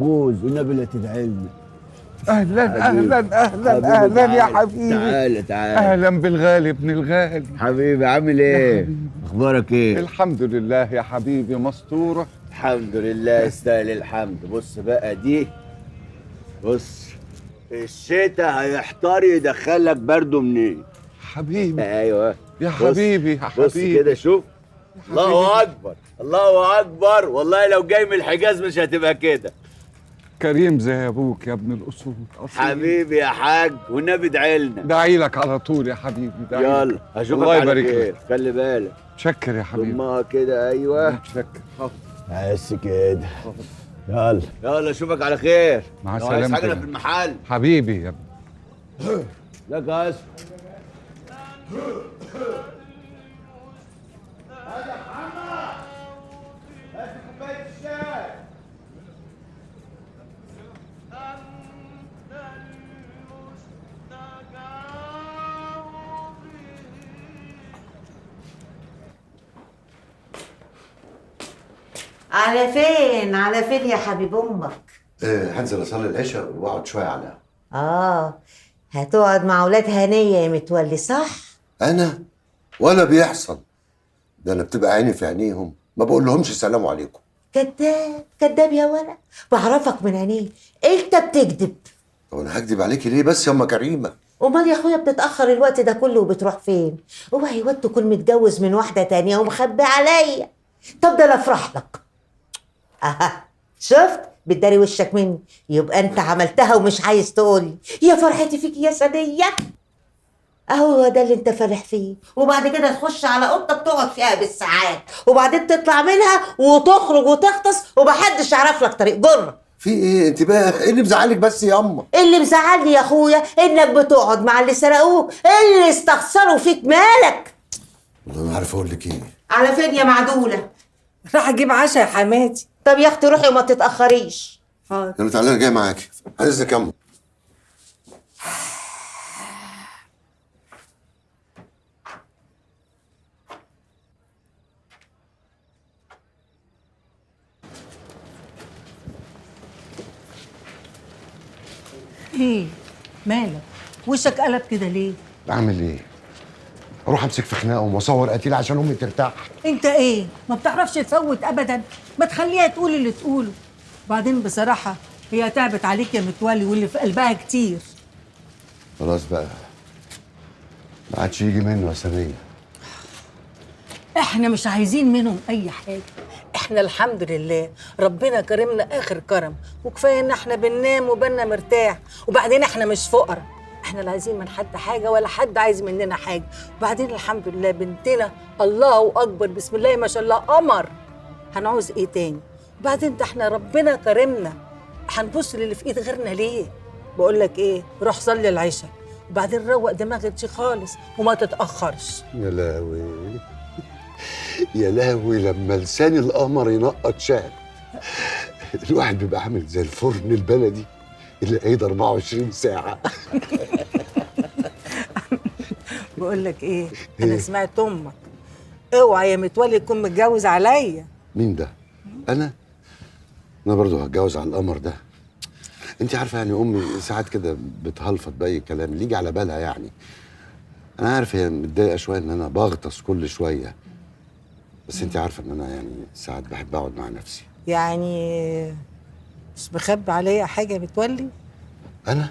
جوز والنبي لا تدعي لنا. اهلا. حبيبي. اهلا اهلا. حبيبي اهلا يا تعال، حبيبي. تعال تعال. اهلا بالغالي ابن الغالي. حبيبي عامل ايه؟ اخبارك ايه؟ الحمد لله يا حبيبي، مستورة. الحمد لله، يستاهل الحمد. بص بقى دي، بص الشتاء هيحتار يدخلك برده منين؟ حبيبي. ايوه يا بص، حبيبي يا بص حبيبي. كده شوف. الله اكبر الله اكبر، والله لو جاي من الحجاز مش هتبقى كده. كريم زي ابوك يا ابن الاصول. أصيل. حبيبي يا حاج، والنبي ادعي لنا. دعي لك على طول يا حبيبي، دعي لك. يلا اشوفك الله على يبارك خير. لك. خلي بالك. شكر يا حبيبي. ضمها كده. ايوه متشكر. حاضر. بس كده. يلا يلا اشوفك على خير. مع لو عايز سلامتك. حاجة أنا في المحل. حبيبي يا ابني. لك يا اسف. على فين على فين يا حبيب امك؟ إيه، هنزل اصلي العشاء واقعد شوية على القهوة. اه هتقعد مع اولاد هنيه يا متولي صح؟ انا ولا بيحصل ده، انا بتبقى عيني في عينيهم ما بقول لهمش سلام عليكم. كذاب كذاب يا ولد، بعرفك من عينيك انت بتكذب. طب انا هكدب عليكي ليه بس يا ام كريمة؟ امال يا اخويا بتتاخر الوقت ده كله وبتروح فين؟ اوعى يا واد تكون متجوز من واحدة تانية ومخبي عليا. طب ده انا افرح لك. اها شفت بتداري وشك مني، يبقى انت عملتها ومش عايز تقولي. يا فرحتي فيك يا سنية، اهو ده اللي انت فرح فيه. وبعد كده تخش على اوضتك تقعد فيها بالساعات، وبعدين تطلع منها وتخرج وتغطس ومحدش يعرف لك طريق جره. في ايه انت بقى؟ ايه اللي مزعلك بس يا اما؟ اللي مزعلني يا اخويا انك بتقعد مع اللي سرقوك، اللي استخسروا فيك مالك. والله ما عارف اقول لك ايه. على فين يا معدوله؟ راح اجيب عشاء يا حماتي. طب يا اختي روحي وما تتاخريش. حاضر. يلا تعالى انا جاي معاكي. عايزك يا اما. ايه مالك وشك قلب كده ليه؟ اعمل ايه؟ اروح امسك في خناقهم واصور قتيل عشان امي ترتاح؟ انت ايه ما بتعرفش تفوت ابدا؟ ما تخليها تقول اللي تقوله. بعدين بصراحة هي تعبت عليك يا متولي واللي في قلبها كتير. خلاص بقى ما عادش يجي منه يا سنية. احنا مش عايزين منهم اي حاجة، احنا الحمد لله ربنا كرمنا اخر كرم، وكفاية ان احنا بننام وبالنا مرتاح. وبعدين احنا مش فقراء، احنا لا عايزين من حد حاجة ولا حد عايز مننا حاجة. وبعدين الحمد لله بنتنا الله اكبر بسم الله ما شاء الله قمر، هنعوز ايه تاني؟ وبعدين ده احنا ربنا كرمنا، هنبص للي في ايد غيرنا ليه؟ بقول لك ايه، روح صلي العشاء وبعدين روق دماغك شي خالص وما تتاخرش. يا لهوي يا لهوي، لما لسان القمر ينقط شهد الواحد بيبقى عامل زي الفرن البلدي اللي قايد 24 ساعة. بقول لك ايه، انا سمعت امك، اوعى يا متولي تكون متجوز عليا. مين ده؟ انا؟ انا برضو هتجوز على القمر ده. انت عارفه يعني امي ساعات كده بتهلفط باي كلام اللي يجي على بالها يعني. انا عارف هي متضايقة شوية ان انا بغطس كل شوية، بس انت عارفه ان انا يعني ساعات بحب اقعد مع نفسي. يعني مش مخبي عليا حاجة يا متولي؟ انا؟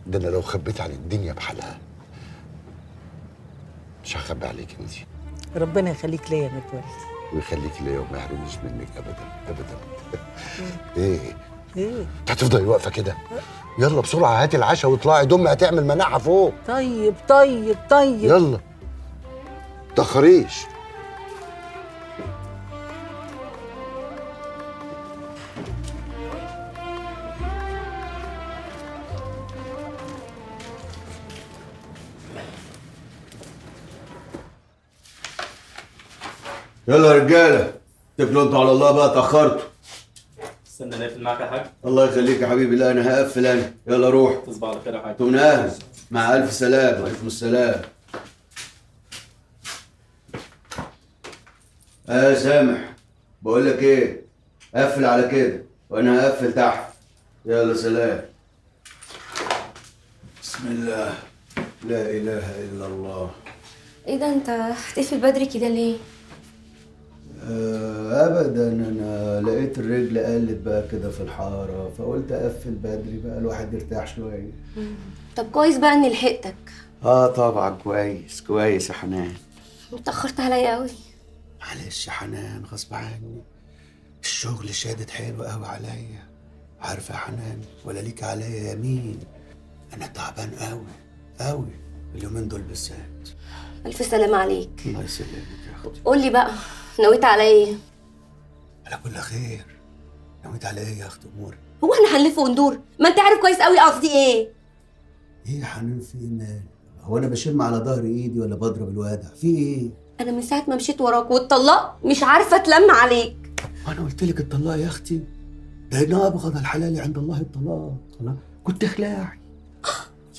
ده انا لو خبيت على الدنيا بحالها مش هخبي عليك انت. ربنا يخليك ليا يا متولي. ويخليك ليا وما يحرمنيش منك ابدا ابدا. ايه؟ ايه؟ انت هتفضلي واقفة كده؟ يلا بسرعة هاتي العشاء واطلعي، دمي هتعمل مناعة فوق. طيب طيب طيب يلا تأخريش. يلا يا رجاله اتكلوا انتوا على الله بقى، اتاخرتوا. استنى نقفل معاك يا حاج. الله يخليك يا حبيبي. لا انا هقفل انا، يلا روح. تصبح على خير يا حاج. انتوا من اهل. مع الف سلامه. وعليكم السلام. سامح، بقول لك ايه، قفل على كده وانا هقفل تحت. يلا سلام. بسم الله، لا اله الا الله. ايه ده، انت هتقفل بدري كده ليه؟ ابدا، انا لقيت الرجل قلت بقى كده في الحارة، فقلت اقفل بدري بقى الواحد يرتاح شوية. طب كويس بقى اني لحقتك. اه طبعا كويس كويس يا حنان. اتاخرت عليا قوي. معلش يا حنان، غصب عني، الشغل شادد حلو قوي عليا. عارفه يا حنان، ولا ليك عليا يمين، انا تعبان قوي قوي اليومين دول بالذات. الف سلامه عليك. الله يسلمك يا اختي. قولي بقى، نويت على ايه؟ على كل خير. نويت على ايه يا اخت اموري؟ هو احنا هنلف وندور؟ ما انت عارف كويس قوي قصدي ايه. ايه يا حنان، في ايه مالك؟ هو انا بشم على ظهر ايدي ولا بضرب الوادع؟ في ايه؟ انا من ساعة ما مشيت وراك واتطلقت مش عارفه اتلم عليك. انا قلت لك الطلاق يا اختي، ده انا ابغض الحلال عند الله الطلاق. انا كنت خلاعي.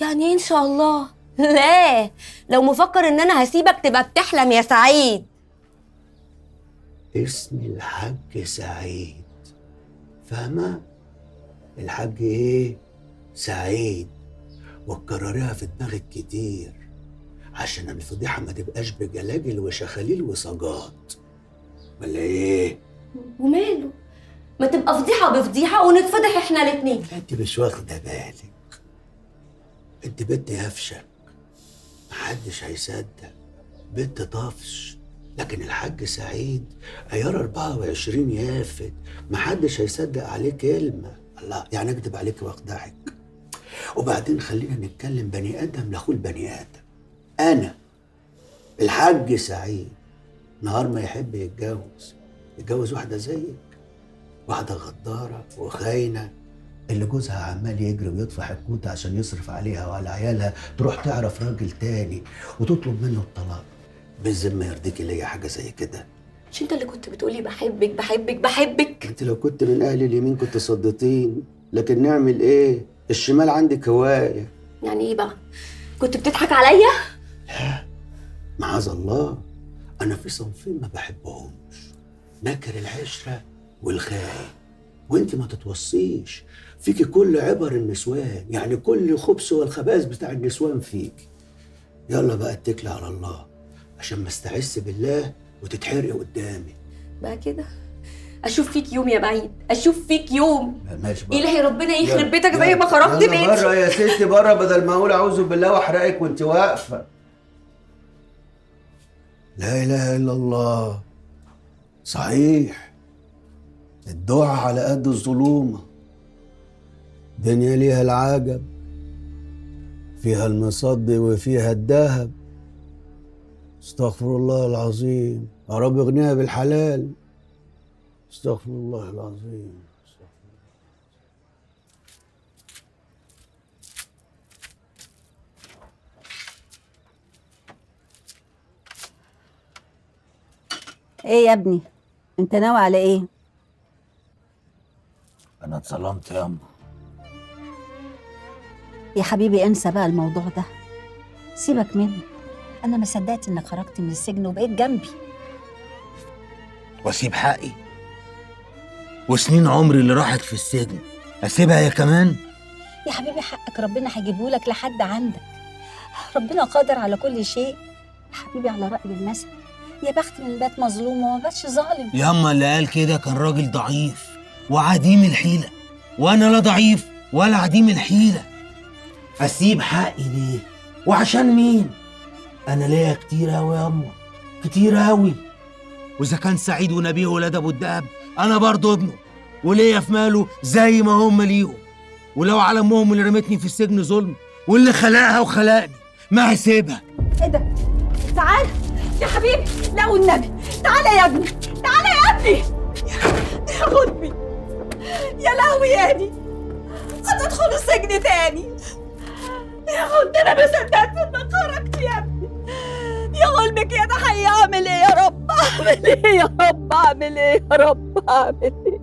يعني ايه ان شاء الله؟ لا، لو مفكر ان انا هسيبك تبقى بتحلم يا سعيد. اسم الحاج سعيد، فاهمه؟ الحاج ايه؟ سعيد. وتكرريها في دماغك كتير عشان الفضيحة ما تبقاش بجلاجل وشخاليل وصاجات، ولا ايه؟ وماله، ما تبقى فضيحة بفضيحه ونتفضح احنا الاتنين. انت مش واخده بالك، انت بنت يفشك، محدش هيصدق، بنت طفش. لكن الحاج سعيد عيار 24 يافت، محدش هيصدق عليه كلمة. الله، يعني اكدب عليك واخدعك؟ وبعدين خلينا نتكلم بني ادم لاخوه البني ادم. انا الحاج سعيد نهار ما يحب يتجوز، يتجوز واحدة زيك، واحدة غداره وخاينه، اللي جوزها عمال يجري ويطفح الكوت عشان يصرف عليها وعلى عيالها، تروح تعرف راجل تاني وتطلب منه الطلاق. بالذمه يرضيكي ليا حاجة زي كده؟ مش انت اللي كنت بتقولي بحبك بحبك بحبك؟ انت لو كنت من اهل اليمين كنت صدتين، لكن نعمل ايه؟ الشمال عندك هواية. يعني ايه بقى؟ كنت بتضحك عليا؟ لا معاذ الله، انا في صنفين ما بحبهمش، ناكر العشرة والخاين. وانت ما تتوصيش، فيكي كل عبر النسوان، يعني كل خبث والخبائث بتاع النسوان فيك. يلا بقى اتكلي على الله عشان ما استعس بالله وتتحرقي قدامي. بقى كده اشوف فيك يوم يا بعيد، اشوف فيك يوم. ماشي بقى. الهي ربنا يخرب بيتك زي ما خربت بيتي. بره يا ستي بره، بدل ما اقول اعوذ بالله واحرقك وانت واقفة. لا اله الا الله. صحيح، الدعاء على قد الظلومه. دنيا ليها العجب، فيها المصدي وفيها الذهب. استغفر الله العظيم، يا رب اغنيها بالحلال. استغفر الله العظيم. ايه يا ابني، انت ناوي على ايه؟ انا اتظلمت يا أم. يا حبيبي انسى بقى الموضوع ده، سيبك منه. انا ما صدقت انك خرجت من السجن وبقيت جنبي. واسيب حقي وسنين عمري اللي راحت في السجن اسيبها يا كمان؟ يا حبيبي حقك ربنا هيجيبهولك لحد عندك، ربنا قادر على كل شيء يا حبيبي. على رأي المثل، يا بخت من بات مظلوم وما باتش ظالم. ياما اللي قال كده كان راجل ضعيف وعديم الحيلة، وانا لا ضعيف ولا عديم الحيلة. اسيب حقي ليه؟ وعشان مين؟ انا ليا كتير قوي ياما، كتير قوي. واذا كان سعيد ونبيه ولاد ابو الدهب، انا برضه ابنه وليا في ماله زي ما هم ليهم. ولو على امهم اللي رمتني في السجن ظلم واللي خلقها وخلقني ما هسيبها. ايه ده؟ تعال يا حبيبي، لا والنبي تعالى يا ابني، تعالى يا ابني. يا غلبي، يا لهوي يا ابني، هتدخل السجن تاني يا غلبي. انا ما صدقت انك خرجت يا ابني. يا غلبك يا تحية، اعمل ايه يا رب؟ اعمل ايه يا رب؟ اعمل ايه يا رب؟ اعمل ايه؟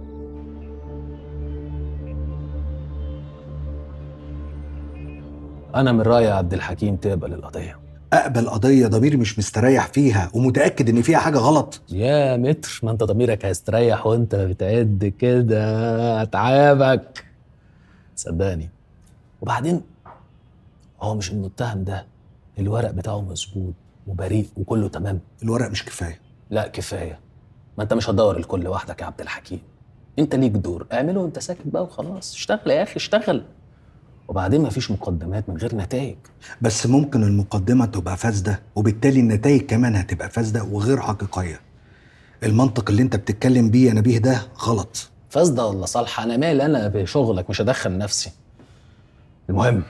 انا من رايي يا عبد الحكيم تقبل القضية. اقبل قضية ضميري مش مستريح فيها ومتاكد ان فيها حاجة غلط؟ يا متر، ما انت ضميرك هيستريح وانت بتعد كده، اتعابك صدقني. وبعدين هو مش المتهم ده الورق بتاعه مظبوط وبريء وكله تمام؟ الورق مش كفاية. لا كفاية، ما انت مش هتدور الكل لوحدك يا عبد الحكيم، انت ليك دور اعمله وانت ساكت بقى وخلاص. اشتغل يا اخي اشتغل. وبعدين مفيش مقدمات من غير نتائج. بس ممكن المقدمة تبقى فاسدة وبالتالي النتائج كمان هتبقى فاسدة وغير حقيقية. المنطق اللي انت بتتكلم بيه يا نبيه ده غلط. فاسدة ولا صالحه انا مالي، انا بشغلك مش هدخل نفسي. المهم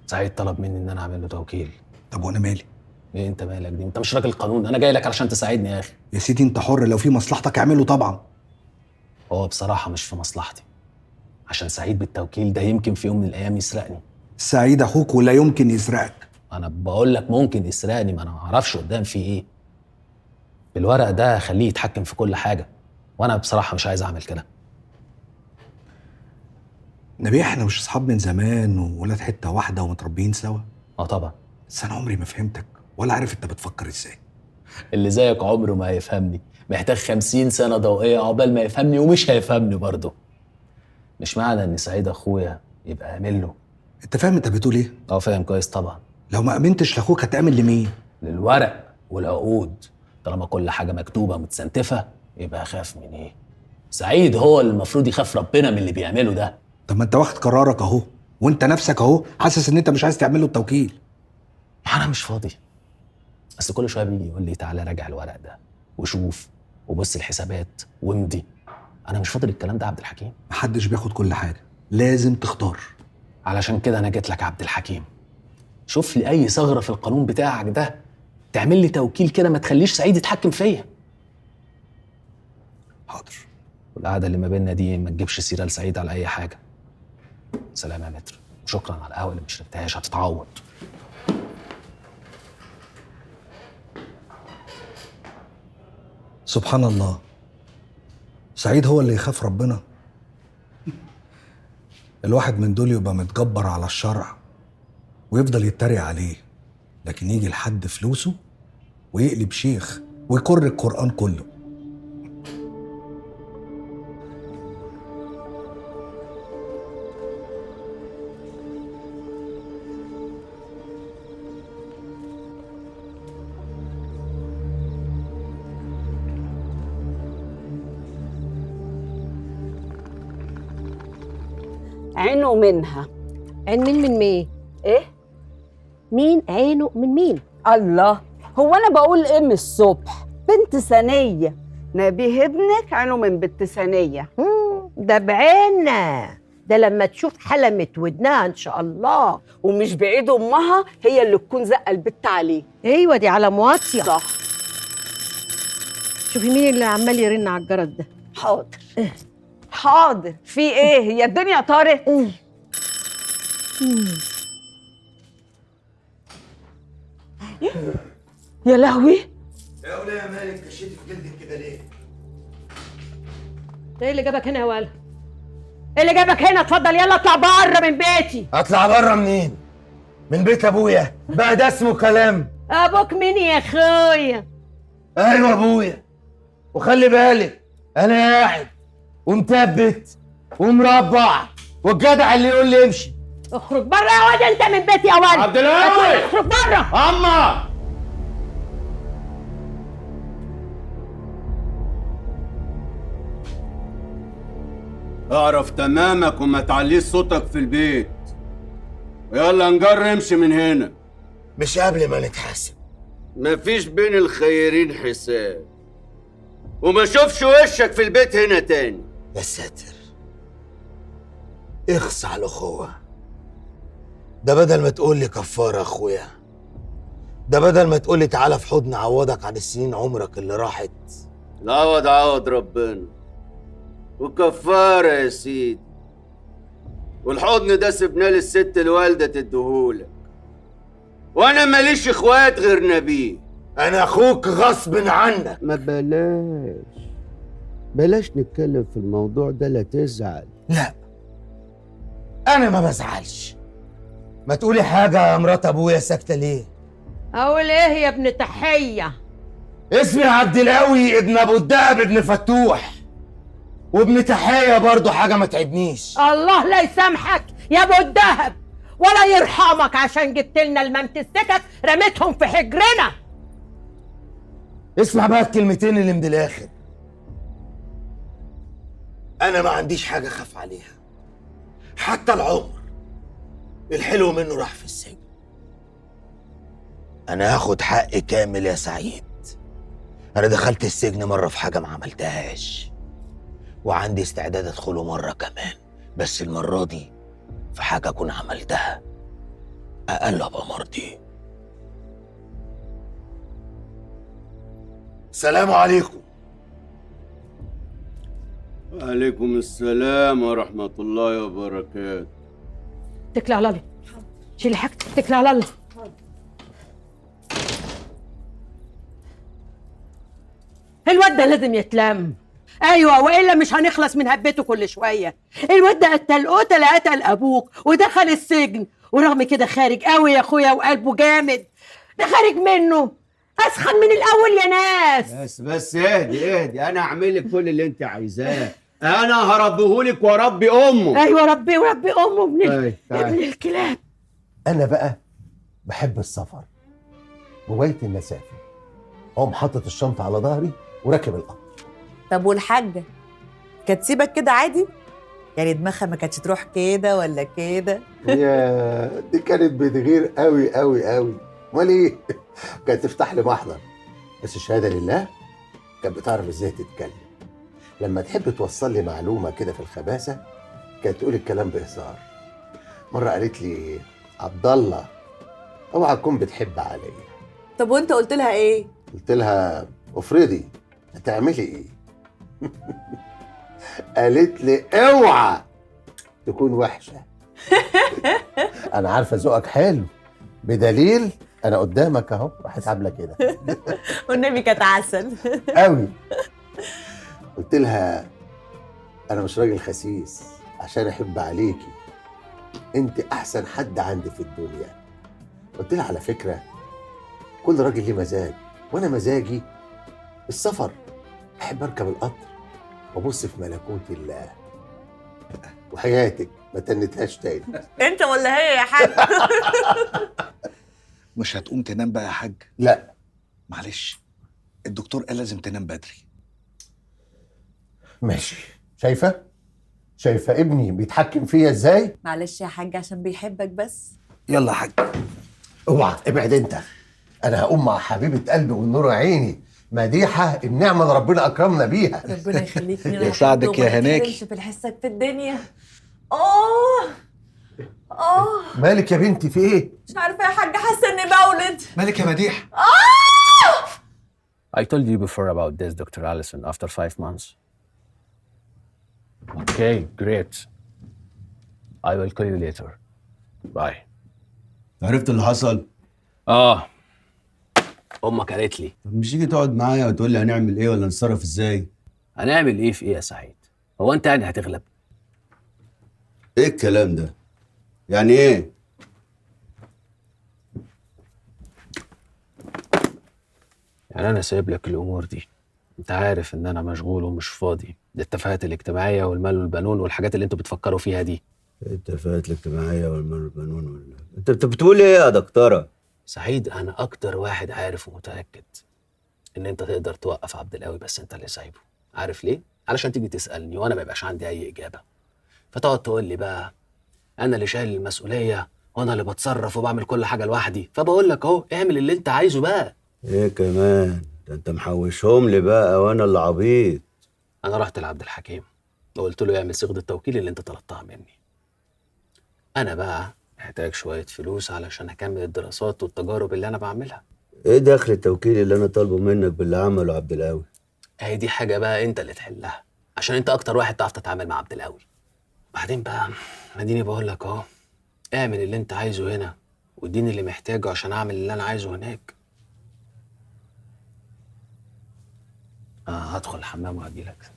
سعيد طلب مني ان انا اعمل له توكيل. طب وانا مالي؟ ايه انت مالك دي؟ انت مش راجل قانون، انا جاي لك علشان تساعدني يا اخي. يا سيدي انت حر، لو في مصلحتك اعمله طبعا. هو بصراحة مش في مصلحتي، عشان سعيد بالتوكيل ده يمكن في يوم من الايام يسرقني. سعيد اخوك ولا يمكن يسرقك. انا بقول لك ممكن يسرقني، ما انا ما اعرفش قدام في ايه. بالورق ده خليه يتحكم في كل حاجة، وانا بصراحة مش عايز اعمل كده. نبيه احنا مش اصحاب من زمان وولاد حتة واحدة ومتربيين سوا؟ اه طبعا. بس انا عمري ما فهمتك ولا عارف انت بتفكر ازاي. اللي زيك عمره ما هيفهمني، محتاج 50 سنة ضوئية عقبال ما يفهمني، ومش هيفهمني برضه. مش معنى ان سعيد اخويا يبقى امن له. انت فاهم انت بتقول ايه؟ اه فاهم كويس طبعا. لو ما امنتش لاخوك هتامن لمين؟ للورق والعقود، طالما كل حاجة مكتوبة متسنتفه يبقى اخاف من ايه؟ سعيد هو اللي المفروض يخاف ربنا من اللي بيعمله ده. طب ما انت واخد قرارك اهو، وانت نفسك اهو حاسس ان انت مش عايز تعمل له التوكيل. انا مش فاضي، بس كل شوية بيجي يقول لي تعالى راجع الورق ده وشوف وبص الحسابات وامضي. انا مش فاضي للكلام ده يا عبد الحكيم. محدش بياخد كل حاجة، لازم تختار. علشان كده انا جيت لك يا عبد الحكيم. شوف لي اي ثغره في القانون بتاعك ده تعمل لي توكيل كده، ما تخليش سعيد يتحكم فيا. حاضر. والقعده اللي ما بيننا دي ما تجيبش سيره لسعيد على اي حاجة. سلام يا متر، وشكرا على القهوة اللي ما شربتهاش، هتتعوض. سبحان الله، سعيد هو اللي يخاف ربنا. الواحد من دول يبقى متجبر على الشرع ويفضل يتريق عليه، لكن يجي لحد فلوسه ويقلب شيخ ويكر القرآن كله. عينه منها. عين مين من مين؟ ايه؟ مين عينه من مين؟ الله، هو انا بقول ايه من الصبح؟ بنت ثانية، نبيه ابنك عينه من بنت ثانية. ده بعيننا، ده لما تشوف حلمة ودنها ان شاء الله. ومش بعيد امها هي اللي تكون زقه البت عليه. ايوه دي على مواطيه. صح. شوفي مين اللي عمال يرن على الجرس ده. حاضر حاضر. في ايه؟ هي الدنيا طارت؟ يا لهوي يا وليه يا مالك كشيتي في جلدك كده ليه؟ ايه اللي جابك هنا يا ولا؟ ايه اللي جابك هنا؟ اتفضل يلا اطلع بره من بيتي. اطلع بره منين؟ من بيت ابويا؟ بقى ده اسمه كلام؟ ابوك مين يا اخويا؟ ايوه ابويا، وخلي بالك انا قاعد ومثبت ومربع، والجدع اللي يقول لي امشي. اخرج بره يا واد انت من بيتي يا واد. عبد القوي اخرج بره. اما اعرف تمامك وما تعليش صوتك في البيت. يلا نجر امشي من هنا. مش قبل ما نتحاسب. مفيش بين الخيرين حساب، وما اشوفش وشك في البيت هنا تاني. يا ساتر، اخص على الاخوة. ده بدل ما تقول لي كفارة يا اخويا، ده بدل ما تقول لي تعالى في حضن عوضك عن السنين عمرك اللي راحت. العوض عوض ربنا وكفارة يا سيدي، والحضن ده سيبناه للست الوالدة تديهولك، وانا ماليش اخوات غير نبيه. انا اخوك غصب عنك. ما بلاش بلاش نتكلم في الموضوع ده، لا تزعل. لا انا ما بزعلش، ما تقولي حاجة يا مرات ابويا، ساكته ليه؟ اقول ايه يا ابن تحية؟ اسمي عبد القوي ابن ابو الدهب ابن فتوح، وابن تحية برضه حاجة ما تعبنيش. الله لا يسامحك يا ابو الدهب ولا يرحمك، عشان جبت لنا الممتسكك رميتهم في حجرنا. اسمع بقى الكلمتين اللي من الاخر. انا ما عنديش حاجة اخاف عليها، حتى العمر الحلو منه راح في السجن. انا هاخد حقي كامل يا سعيد. انا دخلت السجن مرة في حاجة ما عملتهاش، وعندي استعداد ادخله مرة كمان، بس المرة دي في حاجة اكون عملتها اقل ابقى مرضي. سلام عليكم. وعليكم السلام ورحمة الله وبركاته. اتكلي على الله، شيلي حاجتك، اتكلي على الله. الواد ده لازم يتلم. ايوه، والا مش هنخلص من هبته كل شوية. الواد ده قتل قتل قتل ابوك ودخل السجن، ورغم كده خارج قوي يا اخويا وقلبه جامد. ده خارج منه اسخن من الاول يا ناس. بس اهدي اهدي، انا هعمل لك كل اللي انت عايزاه. انا هربيهولك واربي امه. ايوه ربي وربي امه ابن الكلاب. انا بقى بحب السفر، هوايتي اني اسافر. اقوم حاطط الشنطة على ظهري وراكب القطر. طب والحاجة كانت تسيبك كده عادي؟ يعني دماغها ما كانتش تروح كده ولا كده؟ يا دي كانت بتغير قوي قوي قوي. امال ايه؟ كانت تفتح لي محضر، بس الشهادة لله كانت بتعرف ازاي تتكلم. لما تحب توصل لي معلومة كده في الخباثه كانت تقول الكلام بهزار. مرة قالت لي عبد الله اوعى تكون بتحب عليا. طب وانت قلت لها ايه؟ قلت لها افرضي هتعملي ايه؟ قالت لي اوعى تكون وحشة. انا عارفه ذوقك حلو، بدليل انا قدامك اهو، راحت عامله كده. والنبي كانت عسل قوي. قلت لها انا مش راجل خسيس عشان احب عليكي، انت احسن حد عندي في الدنيا. قلت لها على فكرة كل راجل ليه مزاج، وانا مزاجي السفر، احب اركب القطر وابص في ملكوت الله. وحياتك ما تنتهاش تاني. انت ولا هي يا حاج؟ مش هتقوم تنام بقى يا حاج؟ لا معلش، الدكتور قال لازم تنام بدري. ماشي. شايفه؟ شايفه ابني بيتحكم فيا ازاي؟ معلش يا حاج عشان بيحبك بس. يلا يا حاج. اوعى ابعد انت، انا هقوم مع حبيبه قلبي والنور عيني مديحه، النعمة اللي ربنا اكرمنا بيها. ربنا يخليك لينا يساعدك يا هناكي. في حسك في الدنيا. مالك يا بنتي في ايه؟ مش عارفه يا حاج، حاسه اني بولد. مالك يا مديحه؟ I told you before about this, Dr. Allison, after 5 months. Okay, great. I will call you later. Bye. عرفت اللي حصل؟ امك قالت لي. طب مش تيجي تقعد معايا وتقول لي هنعمل ايه ولا نتصرف ازاي؟ هنعمل ايه في ايه يا سعيد؟ هو انت يعني هتغلب؟ ايه الكلام ده؟ يعني ايه؟ يعني انا سايب لك الامور دي، انت عارف ان انا مشغول ومش فاضي للتفاهات الاجتماعية والمال والبنون والحاجات اللي انتوا بتفكروا فيها دي. ايه التفاهات الاجتماعية والمال والبنون ولا انت بتقول ايه يا دكتورة؟ سعيد انا اكتر واحد عارف ومتاكد ان انت تقدر توقف عبد القوي، بس انت اللي سايبه. عارف ليه؟ علشان تيجي تسالني وانا ما يبقاش عندي اي اجابه، فتقعد تقول لي بقى انا اللي شايل المسؤولية وانا اللي بتصرف وبعمل كل حاجة لوحدي. فبقول لك اهو، اعمل اللي انت عايزه بقى. ايه كمان؟ ده انت محوشهم لي بقى وانا اللي عبيط. انا رحت لعبد الحكيم وقلت له يعمل صيغة التوكيل اللي انت طلبتها مني. انا بقى محتاج شوية فلوس علشان اكمل الدراسات والتجارب اللي انا بعملها. ايه دخل التوكيل اللي انا طالبه منك باللي عمله عبد القوي؟ اهي دي حاجة بقى انت اللي تحلها، عشان انت اكتر واحد تعرف تتعامل مع عبد القوي. بعدين بقى اديني بقول لك اهو، اعمل اللي انت عايزه هنا واديني اللي محتاجه عشان اعمل اللي انا عايزه هناك. هدخل الحمام وهجيلك.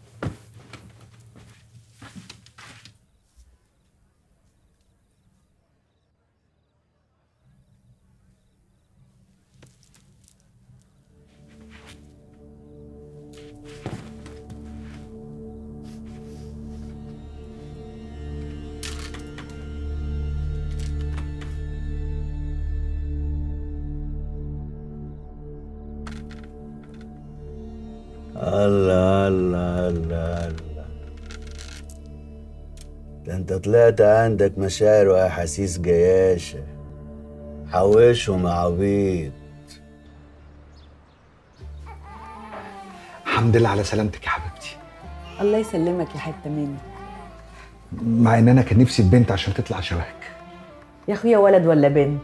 الله الله الله الله، ده انت طلعت عندك مشاعر واحاسيس جياشه. حوشهم يا عبيط. الحمد لله على سلامتك يا حبيبتي. الله يسلمك يا حتة مني. مع ان انا كان نفسي بنت عشان تطلع شبهك. يا اخويا ولد ولا بنت،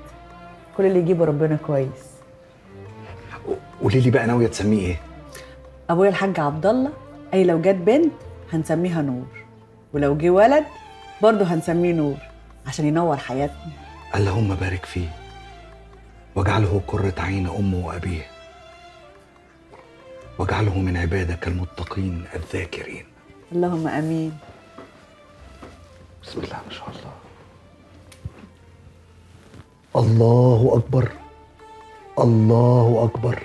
كل اللي يجيبه ربنا كويس. قولي لي بقى ناوية تسميه ايه؟ ابويا الحاج عبد الله اي لو جت بنت هنسميها نور، ولو جه ولد برضه هنسميه نور عشان ينور حياتنا. اللهم بارك فيه واجعله قرة عين امه وابيه، واجعله من عبادك المتقين الذاكرين. اللهم امين. بسم الله ما شاء الله. الله اكبر، الله اكبر.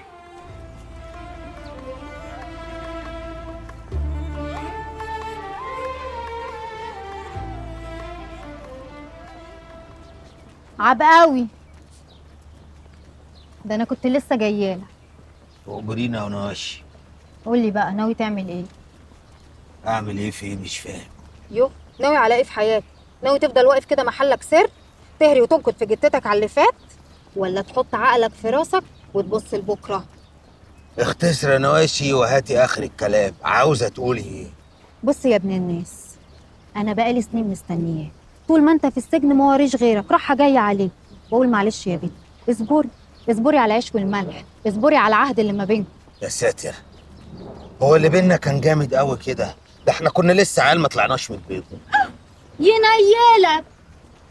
عبقاوي، ده انا كنت لسه جايالك. اجرينا وانا ماشي. قولي بقى ناوي تعمل ايه؟ اعمل ايه في ايه؟ مش فاهم. يو ناوي على ايه في حياتك؟ ناوي تفضل واقف كده محلك سر، تهري وتنكد في جتتك على اللي فات، ولا تحط عقلك في راسك وتبص لبكرة؟ اختصر يا نواشي وهاتي اخر الكلام. عاوزه تقولي ايه؟ بص يا ابن الناس، انا بقالي سنين مستنياك. طول ما انت في السجن ما وريش غيرك، راحة جاية عليك. بقول معلش يا بنت، اصبري اصبري على العيش والملح، اصبري على العهد اللي ما بينكم. يا ساتر، هو اللي بينا كان جامد قوي كده؟ ده احنا كنا لسه عيال ما طلعناش من البيت. ينيلك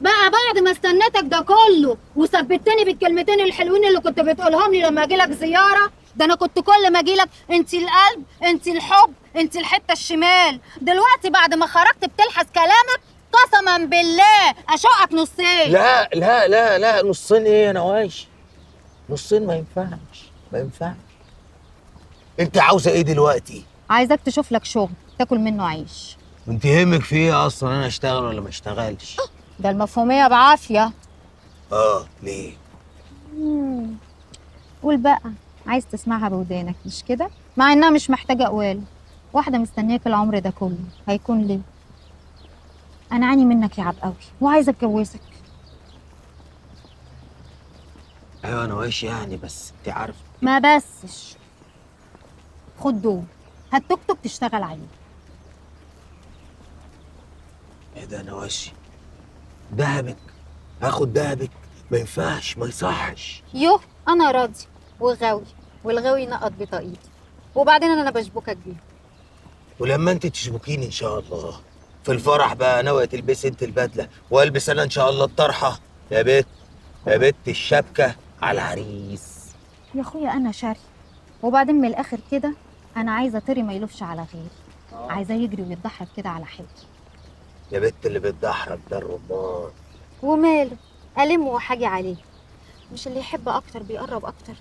بقى بعد ما استنيتك ده كله وثبتني بالكلمتين الحلوين اللي كنت بتقولهم لي لما اجي لك زيارة. ده انا كنت كل ما اجي لك انت القلب، انت الحب، انت الحتة الشمال. دلوقتي بعد ما خرجت بتلحس كلامك، قسما بالله اشقك نصين. لا لا لا لا، نصين ايه يا نواش؟ نصين ما ينفعش، ما ينفعش. انت عاوزه ايه دلوقتي؟ عايزاك تشوف لك شغل تاكل منه عيش. انت يهمك في ايه اصلا انا اشتغل ولا ما اشتغلش؟ ده المفهوميه بعافية. ليه؟ قول بقى، عايز تسمعها بودانك مش كده؟ مع انها مش محتاجه اقوال. واحدة مستنياك العمر ده كله، هيكون ليه؟ انا عاني منك يا عبقاوي وعايزه اتجوزك. ايوه انا وش يعني، بس انت عارفه. ما بسش، خد دول، هات توك توك تشتغل عليه. ايه ده يا نواشي؟ دهبك؟ هاخد دهبك؟ ما ينفعش، ما يصحش. يوه انا راضي وغاوي، والغاوي نقط بطاقيتي، وبعدين انا بشبكك بيها. ولما انت تشبكيني ان شاء الله في الفرح بقى، ناوية تلبسي انت البدلة والبس انا ان شاء الله الطرحة. يا بت يا بت الشبكة على العريس. يا اخويا انا شاري، وبعدين من الاخر كده انا عايزه طري ما يلوفش على غيري، عايزاه يجري ويتدحرج كده على حالي. يا بت اللي بتدحرج ده الرمان. وماله، الم وحاجي عليه، مش اللي يحب اكتر بيقرب اكتر.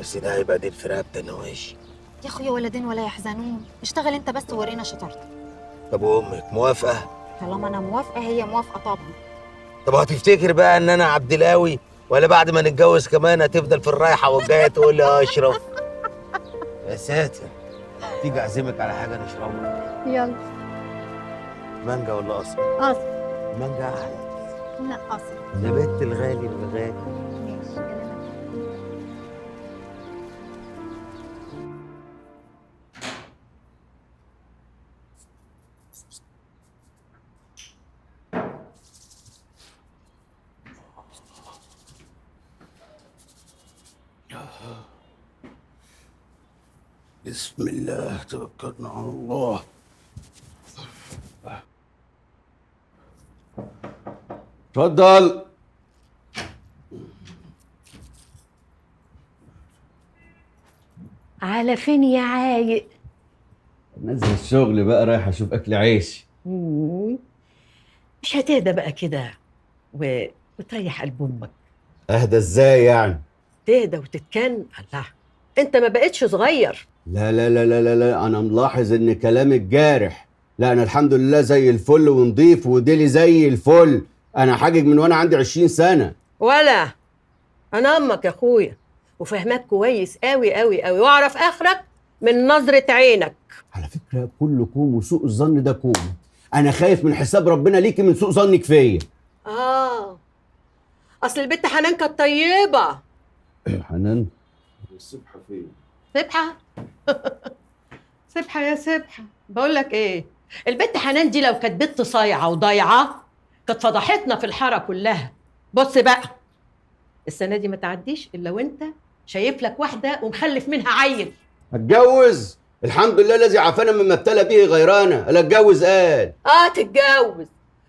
بس ده هيبقى دين في رقبتي انا واشي. يا اخويا ولا دين ولا يحزنون، اشتغل انت بس وورينا شطارتك. طب وامك موافقة؟ طالما انا موافقة هي موافقة طبعا. طب هتفتكر بقى ان انا عبد القوي، ولا بعد ما نتجوز كمان هتفضل في الرايحه والجايه تقول لي يا اشرف؟ يا ساتر، تيجي اعزمك على حاجة نشربها؟ يلا. مانجا ولا قصب؟ قصب. مانجا احلى. لا قصب. يا بنت الغالي الغالي. ماشي. بسم الله توكلنا على الله. اتفضل. على فين يا عايق؟ نزل الشغل بقى، رايح اشوف اكل عيش. مش هتهدى بقى كده وتريح قلب امك؟ اهدى ازاي يعني؟ تهدى وتتكن. الله، انت ما بقتش صغير. لا لا لا لا لا، انا ملاحظ ان كلامك جارح. لا انا الحمد لله زي الفل ونضيف وديلي زي الفل. انا حاجج من وانا عندي 20 سنة. ولا انا امك يا اخويا، وفهمك كويس قوي قوي قوي، واعرف اخرك من نظره عينك. على فكرة كل كوم وسوء الظن ده كوم. انا خايف من حساب ربنا ليكي من سوء ظنك فيا. اصل البت حنان كانت طيبة. حنان؟ السبحة فين؟ سبحه؟ سبحه يا سبحه، بقول لك ايه، البت حنان دي لو كانت بنت صايعه وضايعه كانت فضحتنا في الحارة كلها. بص بقى، السنة دي ما تعديش الا وانت شايف لك واحدة ومخلف منها عيل. هتجوز؟ الحمد لله الذي عافانا مما ابتلى به غيرنا. قال اتجوز قال. تتجوز؟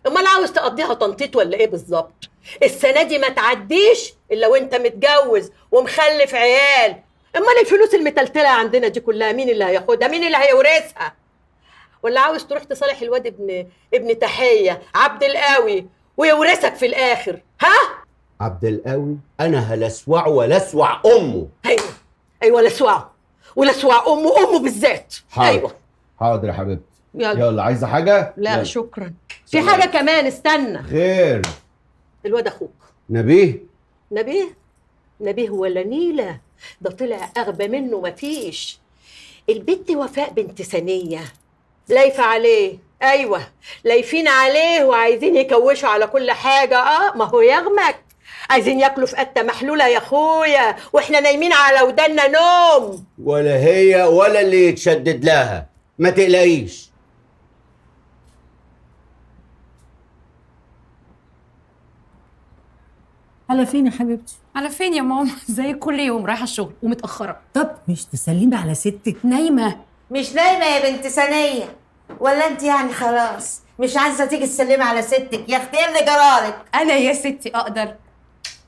امال عاوز تقضيها تنطيط ولا ايه بالظبط؟ السنة دي ما تعديش الا وانت متجوز ومخلف عيال. امال الفلوس المتلتله عندنا دي كلها مين اللي هياخدها؟ مين اللي هيورثها؟ ولا عاوز تروح تصالح الواد ابن تحية عبد القوي ويورثك في الاخر؟ ها؟ عبد القوي انا هلسوعه ولسوع امه. ايوه لسوعه ولسوع امه بالذات. حاضر. ايوه حاضر يا حبيبتي. يلا. عايزه حاجة؟ لا يلا. شكرا. في حاجة كمان، استنى. خير. الواد اخوك نبيه. نبيه؟ نبيه ولا نيله؟ ده طلع اغبى منه مفيش. البت وفاء بنت ثانية لايفه عليه. ايوه لايفين عليه وعايزين يكوشوا على كل حاجة. ما هو يغمك، عايزين ياكلوا في قته محلولة يا اخويا، واحنا نايمين على ودنا نوم. ولا هي ولا اللي يتشدد لها، ما تقلقيش. على فين يا حبيبتي؟ على فين يا ماما؟ زي كل يوم رايحة الشغل ومتاخره. طب مش تسلمي على ستك؟ نايمة. مش نايمة يا بنت ثانية، ولا انت يعني خلاص مش عايزه تيجي تسلمي على ستك؟ يا اختي ايه اللي جرالك؟ انا يا ستي اقدر،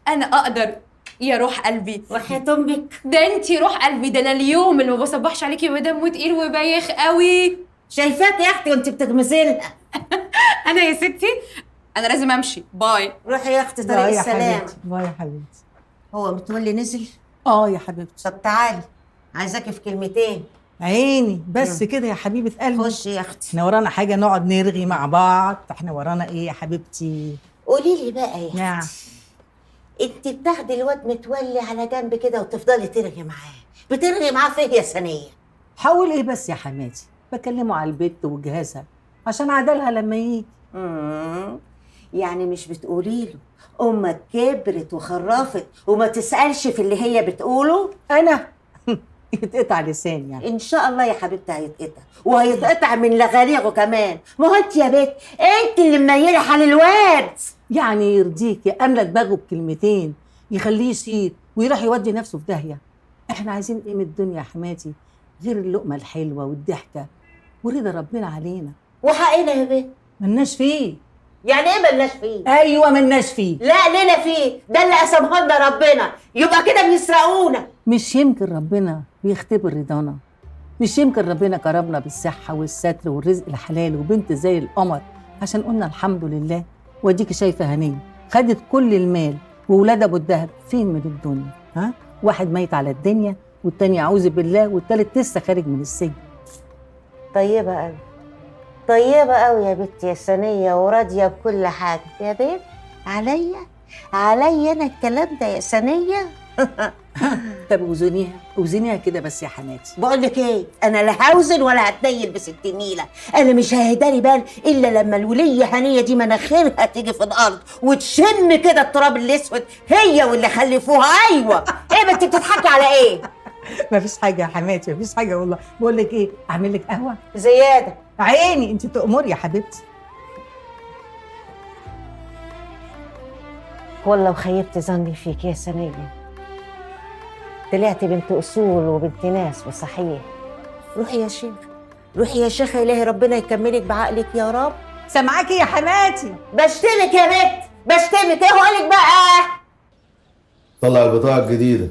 انا اقدر يا روح قلبي. وحياة امك ده انتي روح قلبي. ده انا اليوم اللي ما بصبحش عليكي ودمه تقيل وبايخ قوي. شايفاك يا اختي وانت بتغمزي لها. انا يا ستي انا لازم امشي. bye. روحي يا اختي طريق السلامة. bye يا حبيبتي. هو متولي نزل؟ يا حبيبتي. طب تعالي عايزاكي في كلمتين. عيني بس كده يا حبيبه قلبي. خشي يا اختي. احنا ورانا حاجة نقعد نرغي مع بعض؟ احنا ورانا ايه يا حبيبتي؟ قولي لي بقى يا اختي، انت بتاخدي الواد متولي على جنب كده وتفضلي ترغي معاه، بترغي معاه فين يا ثانية؟ حاول ايه بس يا حماتي، بكلمه على البيت وجهازها عشان عدلها لما يجي. يعني مش بتقولي له امك كبرت وخرفت وما تسالش في اللي هي بتقوله؟ انا يتقطع لساني يعني. ان شاء الله يا حبيبتي هيتقطع، وهيتقطع من لغاليغه كمان. ما هو انت يا بنت انت اللي مميله حال الواد. يعني يرضيك يا املى دماغه بكلمتين يخليه يشيط ويروح يودي نفسه في داهية؟ احنا عايزين ايه من الدنيا يا حماتي غير اللقمة الحلوة والضحكه ورضا ربنا علينا؟ وحقنا يا بنت ملناش فيه. يعني ايه ملناش فيه؟ ايوه ملناش فيه. لا لنا فيه، ده اللي قسمه لنا ربنا، يبقى كده بيسرقونا. مش يمكن ربنا بيختبر رضانا؟ مش يمكن ربنا كرمنا بالصحة والستر والرزق الحلال وبنت زي القمر عشان قلنا الحمد لله؟ واديكي شايفه هنيه خدت كل المال وولاد ابو الدهب فين من الدنيا؟ ها؟ واحد ميت على الدنيا والتاني اعوذ بالله والتالت لسه خارج من السجن. طيبة قوي، طيبة قوي يا بنتي يا ثانية، وراضية بكل حاجة يا بنت. عليا أنا الكلام ده يا ثانية؟ طب اوزنيها، اوزنيها كده بس يا حماتي. بقول لك ايه، أنا لا هوزن ولا هتنيل بست نيلة. أنا مش ههدالي بال إلا لما الولية هنية دي مناخيرها تيجي في الأرض وتشم كده التراب الأسود هي واللي خلفوها. أيوه ايه ما أنت بتضحكي على ايه؟ مفيش حاجة يا حماتي، مفيش حاجة والله. بقول لك ايه، أعمل لك قهوة؟ زيادة. عيني انت تأمري يا حبيبتي. والله وخيبت ظني فيك يا ثانية، طلعتي بنت أصول وبنت ناس وصحيح. روحي يا شيخ، روحي يا شيخة، إلهي ربنا يكملك بعقلك يا رب. سامعاكي يا حماتي. بشتمك يا بنت، بشتمك. ايه هقولك بقى؟ طلع البطاقة الجديدة.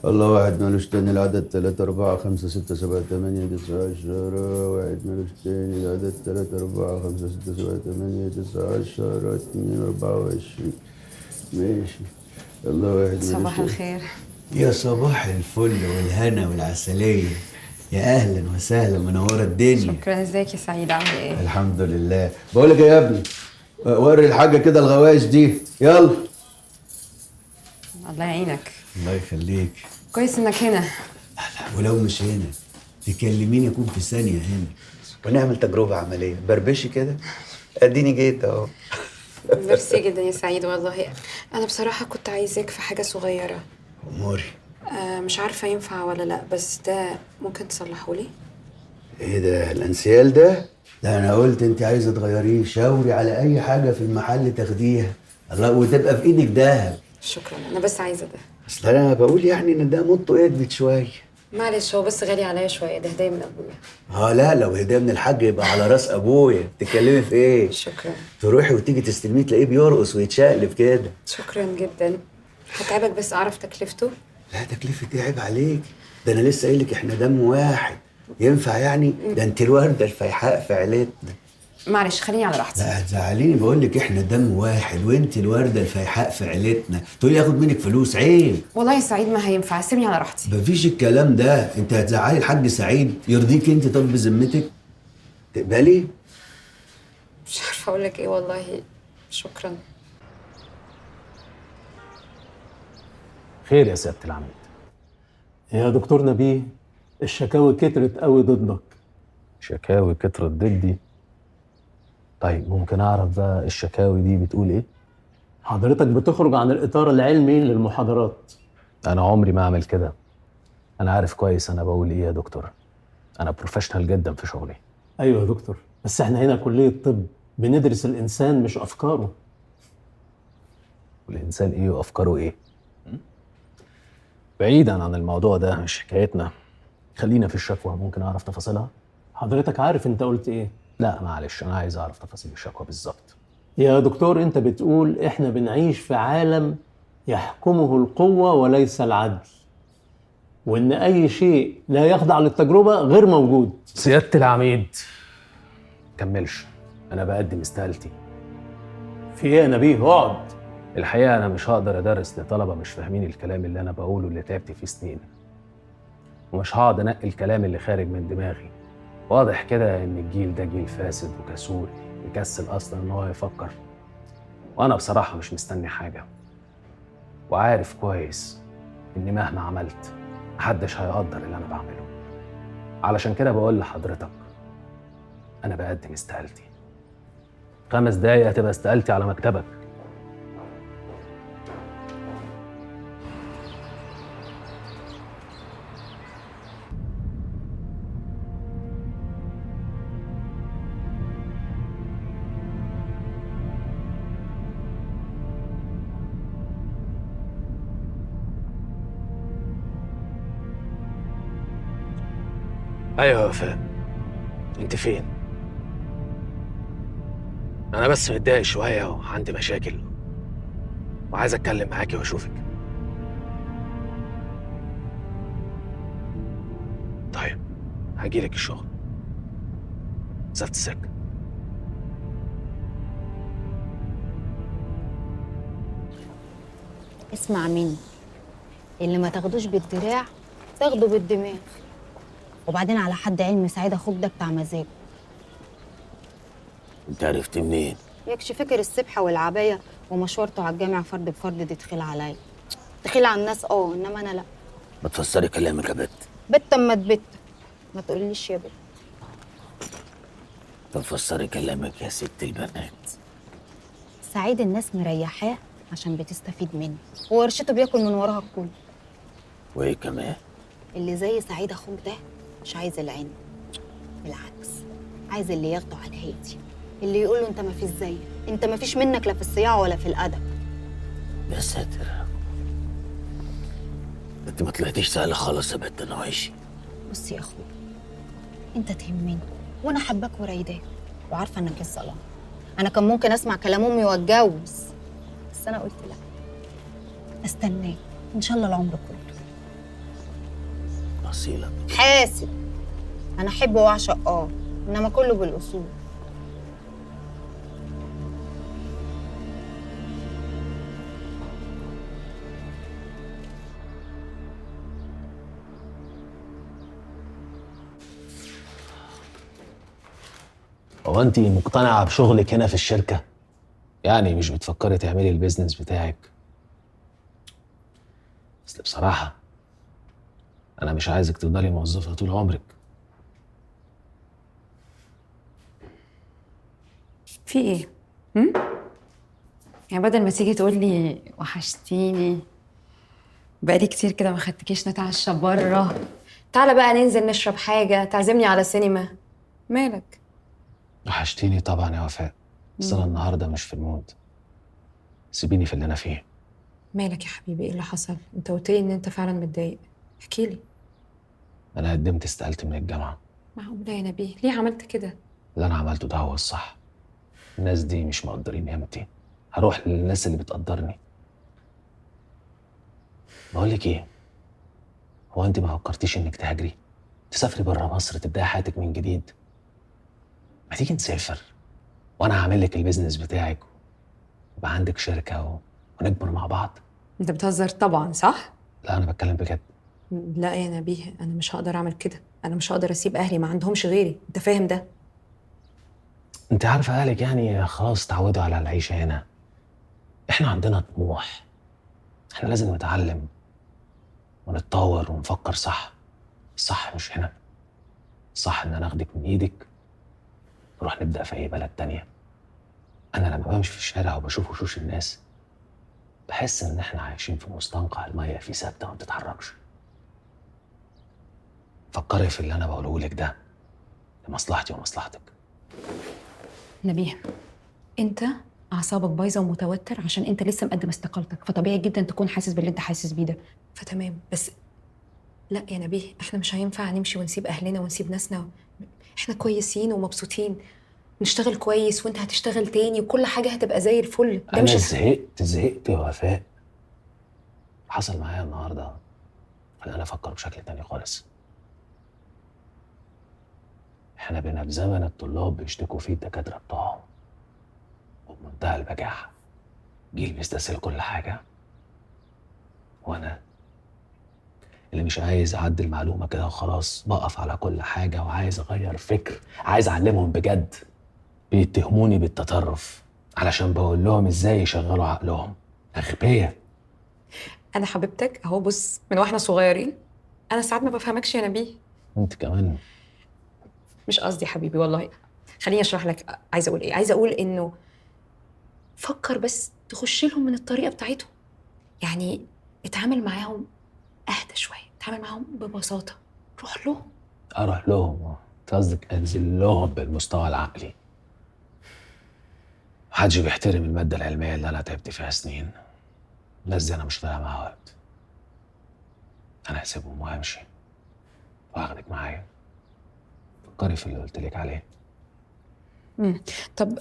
الله، واحد مالوش تاني، العدد 3 4 5 6 7 8 9 10. واحد مالوش تاني، العدد 3 4 5 6 7 8 9 10 2 24. ماشي. الله، واحد مالوش. صباح الخير. يا صباح الفل والهنا والعسلية. يا أهلا وسهلا، منورة الدنيا. شكرا. ازيك يا سعيد، عامل ايه؟ الحمد لله. بقول لك ايه يا ابني، وري الحاجة كده الغوايش دي، يلا. الله يعينك. الله يخليك. كويس انك هنا. ولو مش هنا تكلميني اكون في ثانية هنا ونعمل تجربه عملية. بربشي كده اديني جيت اهو. ميرسي جدا يا سعيد والله. انا بصراحة كنت عايزاك في حاجة صغيرة. اموري. مش عارفه ينفع ولا لا، بس ده ممكن تصلحه لي؟ ايه ده الانسيال ده؟ ده انا قلت انت عايزه تغيريه، شاوري على اي حاجة في المحل تاخديها. الله، وتبقى في ايدك دهب. شكرا، انا بس عايزه ده. اصل انا بقول يعني ان ده مطه ادمت شوية. معلش هو بس غالي عليا شوية، ده هديه من ابويا. لا لو هديه من الحاج يبقى على راس ابويا. تتكلمي في ايه؟ شكرا. تروحي وتيجي تستلميه تلاقيه بيرقص ويتشقلب كده. شكرا جدا. هتعبك بس اعرف تكلفته؟ لا تكلفة ايه، عيب عليك، ده انا لسه قايل لك احنا دم واحد. ينفع يعني؟ ده انت الورده الفيحاء في عيلتنا. معلش خليني على راحتي. لا هتزعليني، بقول لك احنا دم واحد وانت الورده الفيحاء في عيلتنا، تقولي اخد منك فلوس؟ عيب والله يا سعيد ما هينفع، سيبني على راحتي. مفيش الكلام ده، انت هتزعلي الحاج سعيد. يرضيك انت؟ طب بذمتك تقبلي؟ مش عارفه اقول لك ايه والله. شكرا. خير يا سيادة العميد. يا دكتور نبيه، الشكاوي كترت قوي ضدك. شكاوي كترت ضدي؟ طيب ممكن اعرف بقى الشكاوي دي بتقول ايه؟ حضرتك بتخرج عن الاطار العلمي للمحاضرات. انا عمري ما اعمل كده. انا عارف كويس انا بقول ايه يا دكتور. انا professional جدا في شغلي. ايوه يا دكتور، بس احنا هنا كلية طب، بندرس الانسان مش افكاره. والانسان ايه وافكاره ايه؟ بعيدا عن الموضوع ده مش حكايتنا. خلينا في الشكوى، ممكن اعرف تفاصيلها؟ حضرتك عارف انت قلت ايه؟ لا معلش، انا عايز اعرف تفاصيل الشكوى بالظبط. يا دكتور انت بتقول احنا بنعيش في عالم يحكمه القوة وليس العدل، وان اي شيء لا يخضع للتجربة غير موجود. سيادة العميد كملش، انا بقدم استقالتي. في ايه يا نبيه؟ اقعد. الحقيقة انا مش هقدر ادرس لطلبة مش فاهمين الكلام اللي انا بقوله اللي تعبت فيه سنين، ومش هقعد انقي الكلام اللي خارج من دماغي. واضح كده ان الجيل ده جيل فاسد وكسول، مكسل اصلا ان هو يفكر. وانا بصراحة مش مستني حاجة، وعارف كويس اني مهما عملت محدش هيقدر اللي انا بعمله. علشان كده بقول لحضرتك انا بقدم استقالتي. 5 دقايق هتبقى استقالتي على مكتبك. ايوه يا وفاء، انت فين؟ انا بس متضايق شوية وعندي مشاكل وعايز اتكلم معاكي واشوفك. طيب هجيلك الشغل. مسافة السكة. اسمع مني، اللي ما تاخدوش بالدراع تاخده بالدماغ. وبعدين على حد علمي سعيد اخوك ده بتاع مزاجه. انت عرفت منين؟ يكش فكر السبحة والعبايه ومشورته على الجامع فرد بفرد دي تخيل عليا. تخيل على الناس انما انا لا. ما تفسري كلامك يا بت. بت اما تبت، ما تقوليش يا بت. طب فسري كلامك يا ست البنات. سعيد الناس مريحاه عشان بتستفيد منه، وورشته بياكل من وراها الكل. وايه كمان؟ اللي زي سعيد اخوك ده مش عايز العين، بالعكس عايز اللي ياخده على الهادي، اللي يقول له انت ما فيش زيك، انت ما فيش منك لا في الصياعه ولا في الادب. يا ساتر، انت ما طلعتيش سهلة خالص يا بنت نعيشي. بصي يا اخويا، انت تهمني وانا حباك ورايداك وعارفه انك الظلام. انا كان ممكن اسمع كلام امي واتجوز، بس انا قلت لا، استناك ان شاء الله العمر كله. اصيلة حاسب، انا احب واعشق انما كله بالاصول. هو انت مقتنعة بشغلك هنا في الشركة؟ يعني مش بتفكري تعملي ال business بتاعك؟ اصل اصل بصراحة انا مش عايزك تفضلي موظفة طول عمرك. في ايه؟ يعني بدل ما تيجي تقول لي وحشتيني، بقالي كتير كده ما خدتكيش نتعشى بره، تعالى بقى ننزل نشرب حاجة، تعزمني على سينما، مالك؟ وحشتيني طبعا يا وفاء، بس انا النهارده مش في ال mood. سيبيني في اللي انا فيه. مالك يا حبيبي؟ ايه اللي حصل؟ انت قلت لي ان انت فعلا متضايق، احكي لي. انا قدمت استقالتي من الجامعة. معقولة يا نبيه؟ ليه عملت كده؟ اللي انا عملته ده هو الصح. الناس دي مش مقدرين قيمتي، هروح للناس اللي بتقدرني. بقول لك ايه، هو انت ما فكرتيش انك تهاجري؟ تسافري بره مصر، تبداي حياتك من جديد؟ ما تيجي نسافر وانا هعمل لك ال business بتاعك، ويبقى عندك شركة ونكبر مع بعض. انت بتهزر طبعا صح؟ لا انا بتكلم بجد. لا يا نبيه، انا مش هقدر اعمل كده، انا مش هقدر اسيب اهلي، ما عندهمش غيري، انت فاهم ده؟ انت عارفه اهلك يعني خلاص اتعودوا على العيشة هنا. احنا عندنا طموح، احنا لازم نتعلم ونتطور ونفكر صح. الصح مش هنا، الصح ان انا اخدك من ايدك نروح نبدأ في اي بلد تانية. انا لما بمشي في الشارع وبشوف وشوش الناس بحس ان احنا عايشين في مستنقع المية فيه ثابتة وما بتتحركش. فكري في اللي انا بقوله لك ده لمصلحتي ومصلحتك. نبيه، انت اعصابك بايظة ومتوتر عشان انت لسه مقدم استقالتك، فطبيعي جدا تكون حاسس باللي انت حاسس بيه ده، فتمام. بس لا يا نبيه، احنا مش هينفع نمشي ونسيب اهلنا ونسيب ناسنا. احنا كويسين ومبسوطين، نشتغل كويس وانت هتشتغل تاني وكل حاجة هتبقى زي الفل. ده انا مش زهقت يا وفاء. حصل معايا النهارده خلاني افكر بشكل تاني خالص. احنا بقينا في زمن الطلاب بيشتكوا فيه الدكاترة بتوعهم وبمنتهى البجاحة. جيل بيستسهل كل حاجة، وانا اللي مش عايز اعدل معلومة كده وخلاص، بقف على كل حاجة وعايز اغير فكر، عايز اعلمهم بجد. بيتهموني بالتطرف علشان بقول لهم ازاي يشغلوا عقلهم. اغبياء. انا حبيبتك اهو، بص من واحنا صغيرين انا ساعات ما بفهمكش يا نبيه. انت كمان. مش قصدي حبيبي والله، خليني اشرح لك عايزه اقول ايه. عايزه اقول انه فكر بس تخش لهم من الطريقة بتاعتهم، يعني اتعامل معاهم اهدى شوية، اتعامل معاهم ببساطة، روح لهم. اروح لهم؟ انت قصدك انزل لهم بالمستوى العقلي؟ محدش بيحترم المادة العلمية اللي انا تعبت فيها سنين. الناس دي انا مش طالع معاها وقت. انا هسيبهم وهمشي وهاخدك معايا. فكري في اللي قلت لك عليه. طب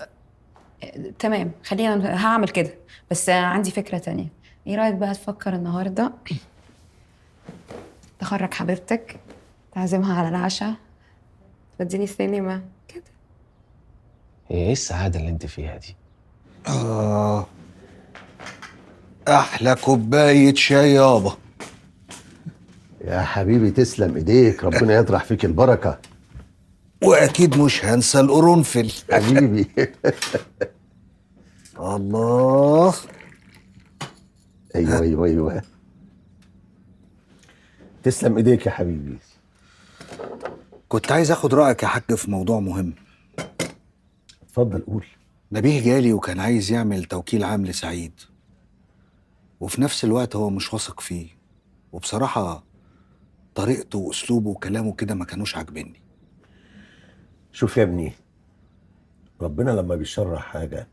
تمام، خلينا هعمل كده، بس عندي فكرة تانية. ايه رأيك بقى تفكر النهارده تخرج حبيبتك، تعزمها على العشاء، توديني السينما كده؟ هي ايه السعادة اللي انت فيها دي؟ احلى كوباية شاي يابا. يا حبيبي تسلم ايديك، ربنا يطرح فيك البركة. واكيد مش هنسى القرنفل حبيبي. الله. ايوه ايوه ايوه، تسلم ايديك يا حبيبي. كنت عايز اخد رايك يا حاج في موضوع مهم. اتفضل قول. نبيه جالي وكان عايز يعمل توكيل عام لسعيد، وفي نفس الوقت هو مش واثق فيه، وبصراحة طريقته واسلوبه وكلامه كده ما كانوش عاجبني. شوف يا ابني، ربنا لما بيشرح حاجة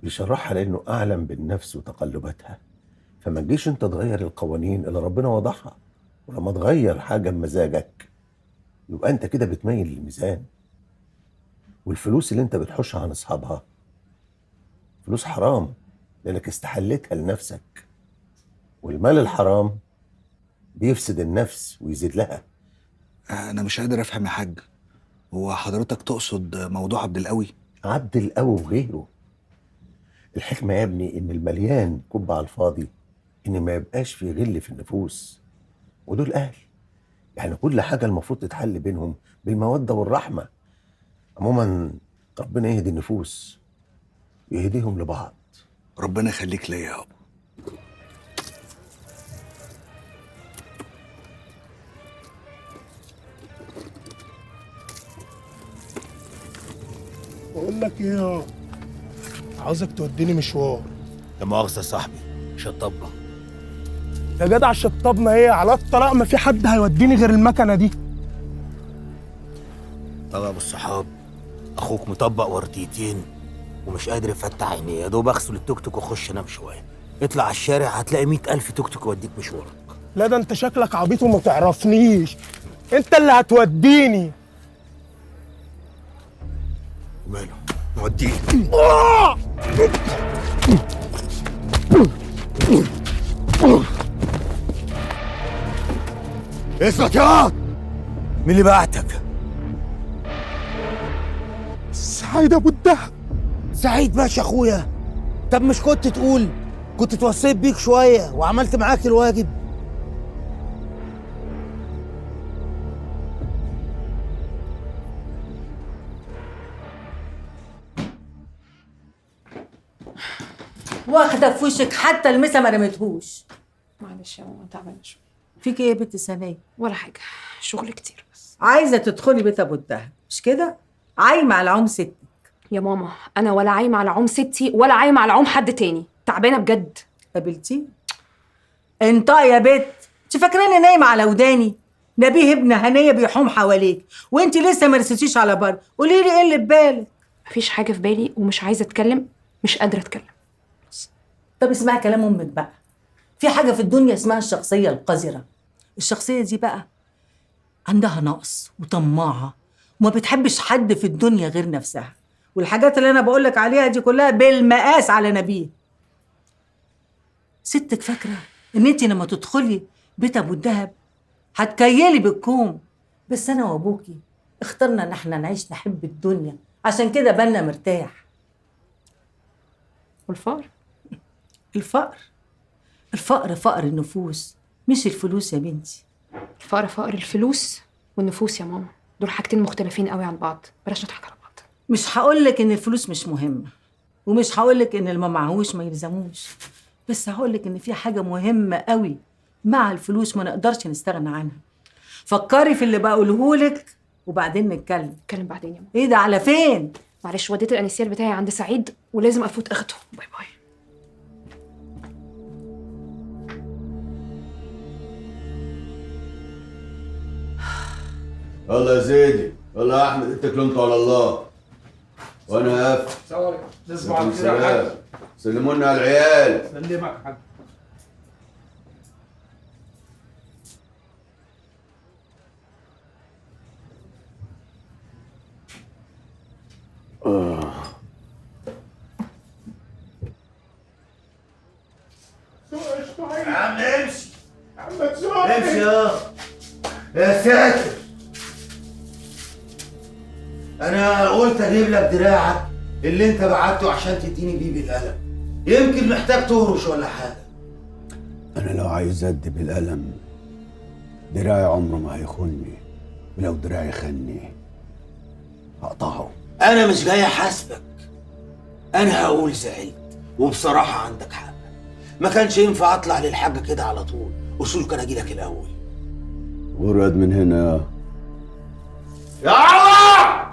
بيشرحها لأنه أعلم بالنفس وتقلباتها، فما تجيش أنت تغير القوانين اللي ربنا وضعها، ولما تغير حاجة بمزاجك يبقى أنت كده بتميل الميزان، والفلوس اللي أنت بتحوشها عن أصحابها فلوس حرام لأنك استحلتها لنفسك، والمال الحرام بيفسد النفس ويزيد لها. أنا مش قادر أفهم يا حاج، هو حضرتك تقصد موضوع عبد القوي؟ عبد القوي وغيره. الحكمة يا ابني إن المليان كب على الفاضي، إن ما يبقاش في غل في النفوس، ودول أهل، يعني كل حاجة المفروض تتحل بينهم بالمودة والرحمة. عموما ربنا يهدي النفوس ويهديهم لبعض. ربنا يخليك ليا يابا. بقول لك ايه، عاوزك توديني مشوار. لا مؤاخذة يا صاحبي، شطبنا. يا جدع شطبنا ايه؟ على الطلاق ما في حد هيوديني غير المكنه دي. طب يا ابو الصحاب، اخوك مطبق ورديتين ومش قادر يفتح عينيه، يا دوب اغسل التوك توك واخش انام شوية. اطلع على الشارع هتلاقي 100,000 توك توك يوديك مشوارك. لا ده انت شكلك عبيط وما تعرفنيش، انت اللي هتوديني. وماله؟ نوديك. اثبت يا مين اللي بعتك؟ سعيد ابو الدهب. سعيد ماشي يا اخويا. طب مش كنت تقول؟ كنت توصيت بيك شوية وعملت معاك الواجب. واخده في وشك حتى المسا ما رميتهوش. معلش يا ماما تعبانة شوية. فيك ايه يا بنت سنية؟ ولا حاجة، شغل كتير بس. عايزه تدخلي بيت ابو الدهب مش كده؟ عايمه على عم ستك. يا ماما انا ولا عايمه على عم ستي ولا عايمه على عم حد تاني، تعبانة بجد. قابلتيه؟ انطقي يا بت، انت فاكراني نايمة على وداني؟ نبيه ابن هنيه بيحوم حواليك وانت لسه ما رستيش على بر. قولي لي ايه اللي في بالك؟ مفيش حاجة في بالي ومش عايزه اتكلم، مش قادرة اتكلم. طب اسمعي كلام امك بقى. في حاجة في الدنيا اسمها الشخصية القذرة. الشخصية دي بقى عندها نقص وطماعه وما بتحبش حد في الدنيا غير نفسها، والحاجات اللي انا بقولك عليها دي كلها بالمقاس على نبيه. ستك فاكره ان انت لما تدخلي بيت ابو الدهب هتكيلي بالكوم، بس انا وابوكي اخترنا ان احنا نعيش نحب الدنيا، عشان كده بالنا مرتاح. والفقر؟ الفقر الفقر فقر النفوس مش الفلوس يا بنتي. الفقر فقر الفلوس والنفوس يا ماما، دول حاجتين مختلفين قوي عن بعض، بلاش نضحك على بعض. مش هقولك ان الفلوس مش مهمة، ومش هقولك ان اللي ما معهوش ما يلزموش، بس هقولك ان في حاجة مهمة قوي مع الفلوس ما نقدرش نستغنى عنها. فكري في اللي بقولهولك وبعدين نتكلم. نتكلم بعدين يا ماما. ايه ده على فين؟ معلش وديت الانسيال بتاعي عند سعيد ولازم افوت اخده. bye bye. يلا يا زيدي، يلا يا احمد، اتكلوا انتوا على الله وانا هقفل. السلام عليكم. تصبح على خير يا حاج. سلموا لنا على العيال. سلمك يا حاج. يا عم امشي يا عم تزورني. امشي يا ساتر. انا قلت اجيب لك دراعك اللي انت بعته عشان تديني بيه بالقلم، يمكن محتاج تهرش ولا حاجة. انا لو عايز ادي بالقلم دراعي عمره ما هيخوني، ولو دراعي خني هقطعه. انا مش جاي احاسبك، انا هقول زعلت وبصراحة عندك حق. ما كانش ينفع اطلع للحاجة كده على طول، اصول كان اجي لك الاول. غرد من هنا يا الله.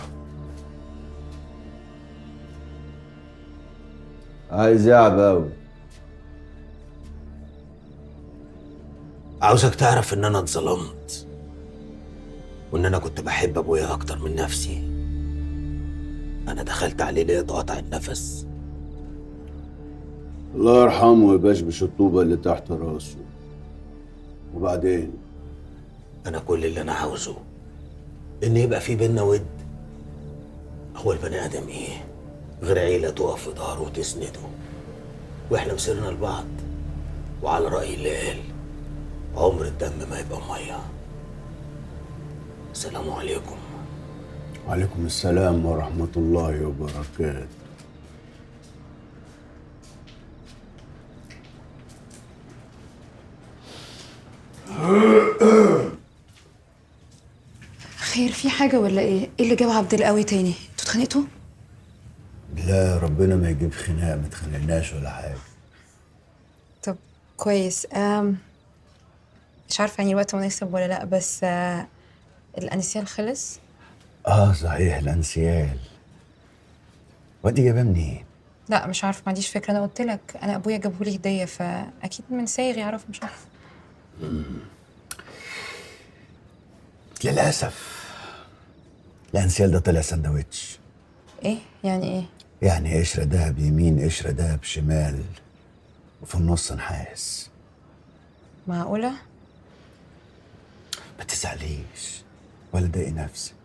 عايز يا عباوي؟ عاوزك تعرف ان انا اتظلمت، وان انا كنت بحب ابويا اكتر من نفسي. انا دخلت عليه لقيته قطع النفس. الله يرحمه ويبشبش الطوبه اللي تحت راسه. وبعدين انا كل اللي انا عاوزه ان يبقى في بينا ود. هو البني ادم ايه غير عيله تقف في ظهره وتسنده؟ واحنا مسيرنا لبعض، وعلى راي اللي قال عمر الدم ما يبقى مية. السلام عليكم. وعليكم السلام ورحمة الله وبركاته. خير، في حاجة ولا ايه؟ ايه اللي جاب عبد القوي تاني؟ انتوا اتخانقتوا؟ لا ربنا ما يجيب خناق، ما اتخانقناش ولا حاجة. طب كويس. مش عارفة يعني الوقت مناسب ولا لا، بس الانسيال خلص. اه صحيح الانسيال. وادي جايباه منين؟ لا مش عارفه، ما عنديش فكرة. انا قلت لك انا ابويا جابه لي هديه، فاكيد من صايغ يعرفه، مش عارفه. للاسف الانسيال ده طلع سندوتش. ايه يعني ايه؟ يعني قشرة دهب يمين، قشرة دهب شمال، وفي النص نحاس. معقولة؟ ما تزعليش ولا تضايقي نفسك،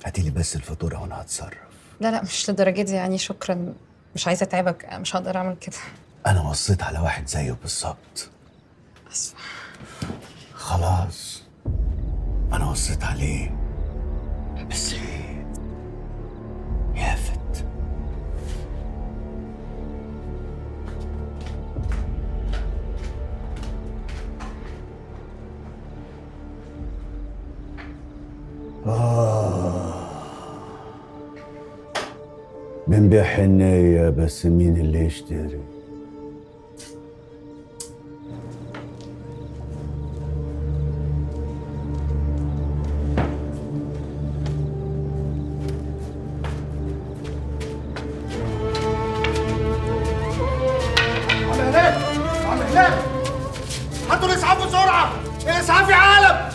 هاتيلي بس الفاتورة وانا هتصرف. لا لا مش للدرجة دي يعني، شكرا، مش عايزه اتعبك، مش هقدر اعمل كده. انا وصيت على واحد زيه بالظبط. اسفه. خلاص انا وصيت عليه، بس ايه يافت. بنبيع حنية، بس مين اللي يشتري؟ عم هلال، عم هلال، هاتوا الاسعاف بسرعة، الاسعاف يا عالم.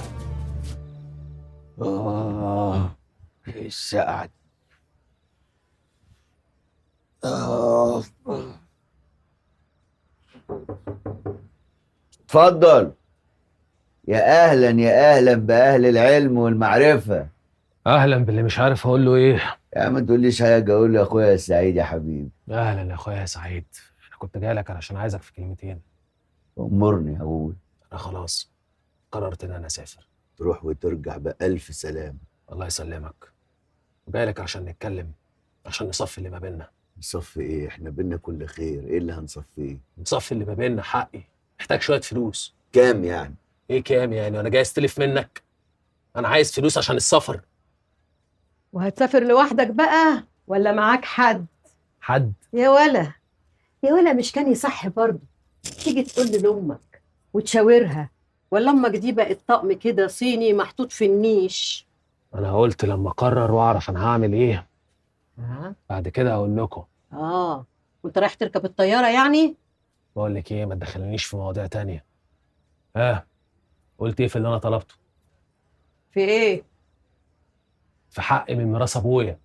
ايه السقعة دي؟ اتفضل. يا اهلا يا اهلا باهل العلم والمعرفة. اهلا باللي مش عارف اقول له ايه. يا عم ما تقوليش حاجة، اقول له يا اخويا سعيد يا حبيبي. اهلا يا اخويا سعيد، انا كنت جاي لك علشان عايزك في كلمتين. امرني يا ابوي. انا خلاص قررت ان انا اسافر. تروح وترجع بألف سلامه. الله يسلمك. وجاي لك عشان نتكلم، عشان نصفي اللي ما بيننا. نصفي ايه؟ احنا بينا كل خير، ايه اللي هنصفيه؟ نصفي اللي ما بيننا. حقي، محتاج شوية فلوس. كام يعني؟ ايه كام يعني؟ انا جاي استلف منك؟ انا عايز فلوس عشان السفر. وهتسافر لوحدك بقى ولا معاك حد؟ حد؟ يا ولا يا ولا، مش كان يصح برضه تيجي تقول لامك وتشاورها؟ ولا امك دي بقت طقم كده صيني محطوط في النيش؟ انا قلت لما اقرر واعرف انا هعمل ايه بعد كده هقول لكم. وانت رايح تركب الطيارة يعني؟ بقول لك ايه، ما تدخلنيش في مواضيع تانية. قلت ايه في اللي انا طلبته؟ في ايه؟ في حقي من ميراث ابويا.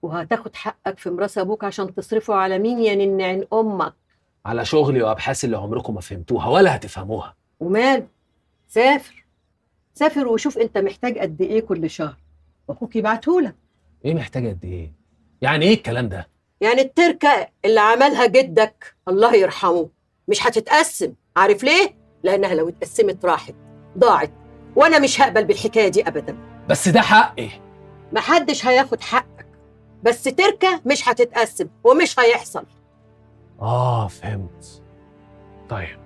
وهتاخد حقك في ميراث ابوك عشان تصرفه على مين يا نن عين امك؟ على شغلي وابحاثي اللي عمركم ما فهمتوها ولا هتفهموها. ومال؟ سافر سافر وشوف انت محتاج قد ايه كل شهر واخوك يبعتهولك. ايه محتاج قد ايه؟ يعني ايه الكلام ده؟ يعني التركة اللي عملها جدك الله يرحمه مش هتتقسم، عارف ليه؟ لانها لو اتقسمت راحت ضاعت، وانا مش هقبل بالحكاية دي ابدا. بس ده حقي. محدش هياخد حقك، بس تركه مش هتتقسم ومش هيحصل. فهمت. طيب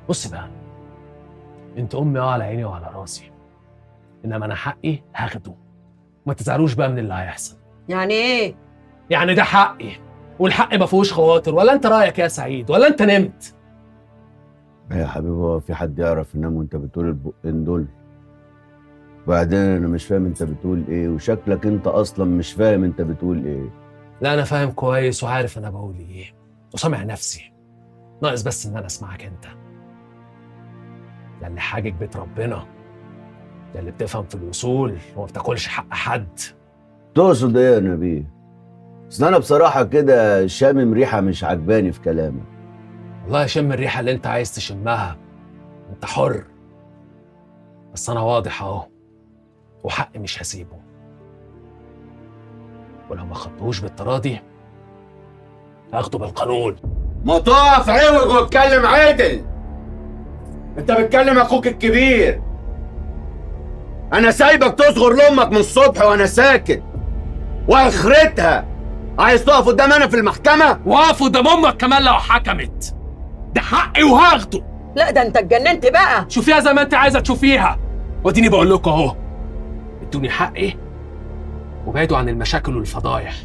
بص بقى، انت امي على عيني وعلى راسي، انما انا حقي هاخده. ما تزعلوش بقى من اللي هيحصل. يعني ايه؟ يعني ده حقي، والحق ما فيهوش خواطر. ولا انت رايك يا سعيد؟ ولا انت نمت؟ يا حبيبي هو في حد يعرف ينام وانت بتقول البقين دول؟ وبعدين انا مش فاهم انت بتقول ايه، وشكلك انت اصلا مش فاهم انت بتقول ايه. لا انا فاهم كويس وعارف انا بقول ايه، وسامع نفسي. ناقص بس ان انا اسمعك انت، ده اللي حاجج بيت ربنا، ده اللي بتفهم في الاصول وما بتاكلش حق حد. تقصد ايه يا نبيه؟ اصل انا بصراحة كده شامم ريحه مش عجباني في كلامك. والله شم الريحة اللي انت عايز تشمها، انت حر، بس انا واضح اهو، وحقي مش هسيبه، ولو ما خدتهوش بالتراضي هاخده بالقانون. ما تقف عوج واتكلم عدل. انت بتكلم اخوك الكبير. انا سايبك تصغر لامك من الصبح وانا ساكت، واخرتها عايز تقف قدام انا في المحكمة؟ واقف قدام امك كمان لو حكمت. ده حقي وهاخده. لا ده انت اتجننت بقى. شوفيها زي ما انت عايزه تشوفيها، واديني بقول لكم اهو، ادوني حقي وبعدوا عن المشاكل والفضايح.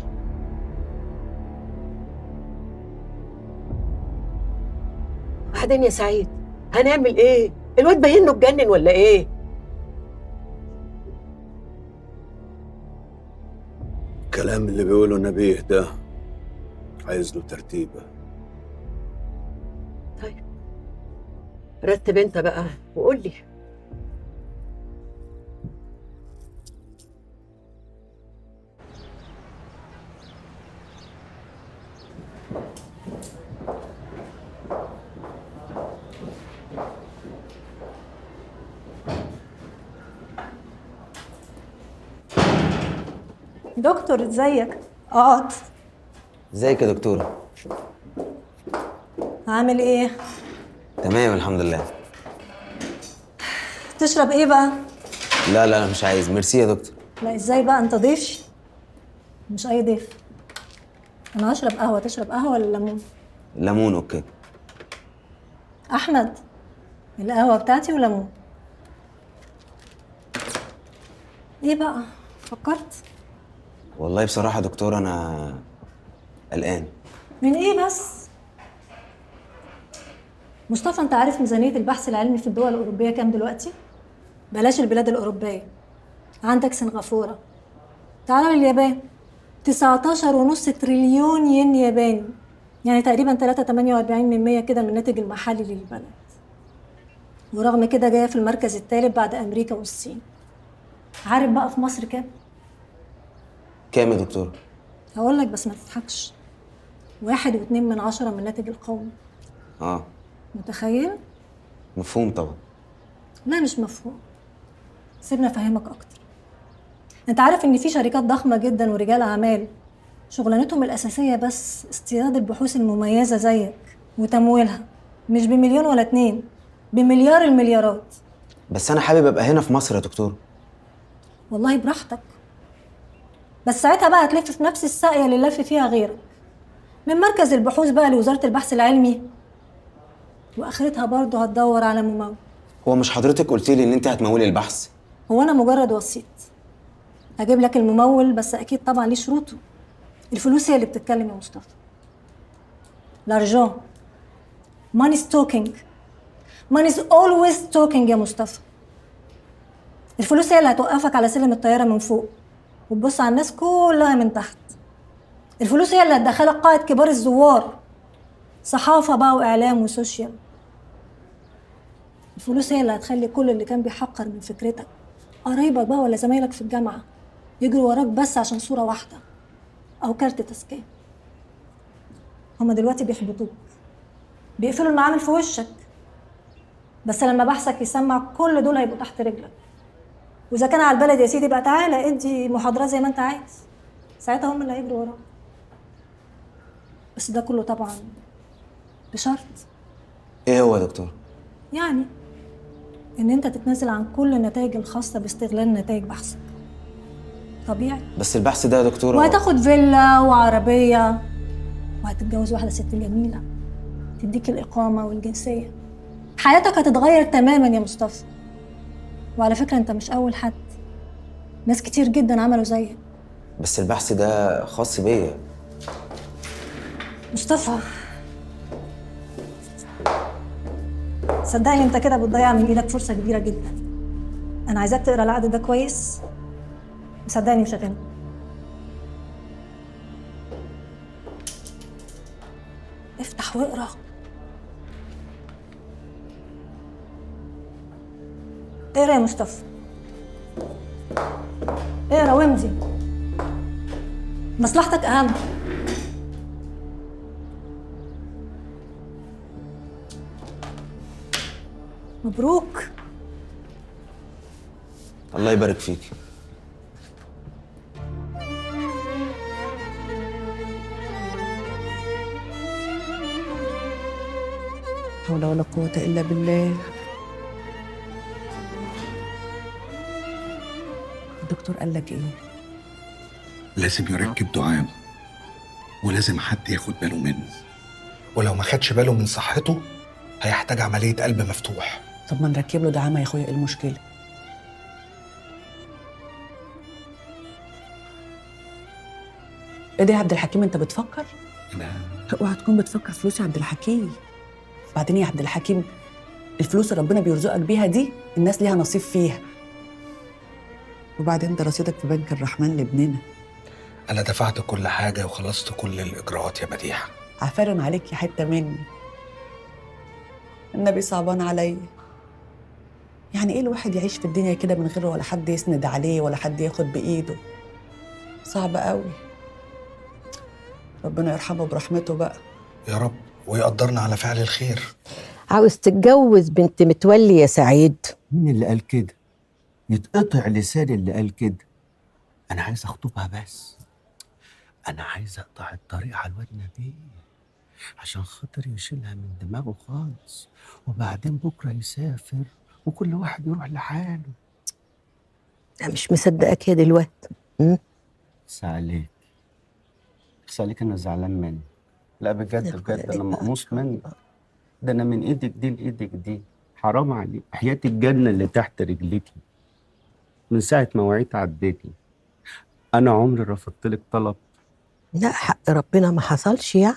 بعدين يا سعيد هنعمل ايه؟ الواد باين انه اتجنن ولا ايه؟ الكلام اللي بيقوله نبيه ده عايز له ترتيبه. طيب رتب انت بقى وقول لي. دكتور ازيك؟ اقعد. ازيك يا دكتورة؟ عامل ايه؟ تمام الحمد لله. تشرب ايه بقى؟ لا لا مش عايز، ميرسي يا دكتور. لا ازاي بقى، انت ضيف؟ مش اي ضيف. انا هشرب قهوة، تشرب قهوة ولا ليمون؟ ليمون. okay. احمد، القهوة بتاعتي وليمون. ايه بقى؟ فكرت؟ والله بصراحة يا دكتور أنا قلقان. من إيه بس؟ مصطفى أنت عارف ميزانية البحث العلمي في الدول الأوروبية كام دلوقتي؟ بلاش البلاد الأوروبية، عندك سنغافورة، تعالى لليابان، 19.5 تريليون ين ياباني، يعني تقريبا 3.48% كده من الناتج المحلي للبلد. ورغم كده جاية في المركز الثالث بعد أمريكا والصين. عارف بقى في مصر كام؟ كام يا دكتور؟ هقول لك بس ما تضحكش. 1.2 من الناتج القومي. اه متخيل؟ مفهوم طبعا. لا مش مفهوم. سيبنا افهمك اكتر. انت عارف ان في شركات ضخمة جدا ورجال اعمال شغلانتهم الاساسية بس استيراد البحوث المميزة زيك وتمويلها، مش بمليون ولا اتنين، بمليار المليارات. بس انا حابب ابقى هنا في مصر يا دكتور. والله براحتك، بس ساعتها بقى هتلف في نفس الساقية اللي لف فيها غيرك، من مركز البحوث بقى لوزارة البحث العلمي، واخرتها برضه هتدور على ممول. هو مش حضرتك قلت لي ان انت هتمولي البحث؟ هو انا مجرد وسيط، هجيب لك الممول، بس اكيد طبعا ليه شروطه. الفلوس هي اللي بتتكلم يا مصطفى. L'argent, money's talking, money's always talking يا مصطفى. الفلوس هي اللي هتوقفك على سلم الطيارة من فوق وتبص على الناس كلها من تحت. الفلوس هي اللي هتدخلك قاعة كبار الزوار، صحافة بقى وإعلام و social. الفلوس هي اللي هتخلي كل اللي كان بيحقر من فكرتك، قرايبك بقى ولا زمايلك في الجامعة، يجروا وراك بس عشان صورة واحدة أو كارت تزكية. هما دلوقتي بيحبطوك، بيقفلوا المعامل في وشك، بس لما بحثك يسمع كل دول هيبقوا تحت رجلك. وإذا كان على البلد يا سيدي بقى تعالى ادي محاضرات زي ما أنت عايز، ساعتها هم اللي هيجروا وراك. بس ده كله طبعا بشرط. إيه هو يا دكتور؟ يعني إن أنت تتنازل عن كل النتائج الخاصة باستغلال نتائج بحثك. طبيعي. بس البحث ده يا دكتورة، وهتاخد فيلا وعربية، وهتتجوز واحدة ست جميلة تديك الإقامة والجنسية. حياتك هتتغير تماما يا مصطفى. وعلى فكرة أنت مش أول حد، ناس كتير جدا عملوا زيك. بس البحث ده خاص بيا مصطفى. صدقني أنت كده بتضيع من إيدك فرصة كبيرة جدا. أنا عايزاك تقرأ العقد ده كويس، صدقني مش هتندم. افتح واقرأ. اقرا يا مصطفى، اقرا وامضي، مصلحتك أهم. مبروك. الله يبارك فيك. حول ولا قوة إلا بالله. الدكتور قال لك إيه؟ لازم يركب دعامة، ولازم حد ياخد باله منه، ولو ما خدش باله من صحته هيحتاج عملية قلب مفتوح. طب ما نركب له دعامة يا اخويا، إيه المشكلة؟ إيه ده يا عبد الحكيم، أنت بتفكر؟ أنا اوعى تكون بتفكر فلوس يا عبد الحكيم. بعدين يا عبد الحكيم، الفلوس اللي ربنا بيرزقك بيها دي الناس ليها نصيب فيها. وبعدين ده رصيدك في بنك الرحمن لابننا. انا دفعت كل حاجة وخلصت كل الاجراءات يا مديحه. عفارم عليك يا حتة مني. النبي صعبان عليا. يعني ايه الواحد يعيش في الدنيا كده من غير ولا حد يسند عليه ولا حد ياخد بايده؟ صعب قوي. ربنا يرحمه برحمته بقى. يا رب، ويقدرنا على فعل الخير. عاوز تتجوز بنت متولي يا سعيد؟ مين اللي قال كده؟ يتقطع لسان اللي قال كده. انا عايز اخطبها بس. انا عايز اقطع الطريق على الواد نبيل عشان خاطر يشيلها من دماغه خالص، وبعدين بكره يسافر وكل واحد يروح لحاله. انا مش مصدقك يا دلوقتي. بس عليك، بس عليك، انا زعلان منك. لا بجد بجد انا مقموص منك. ده انا من ايدك دي لايدك دي، حرام عليك. حياة الجنة اللي تحت رجليكي من ساعة ما وعيت عديتي. انا عمري رفضت لك طلب؟ لا حق ربنا ما حصلش يعني.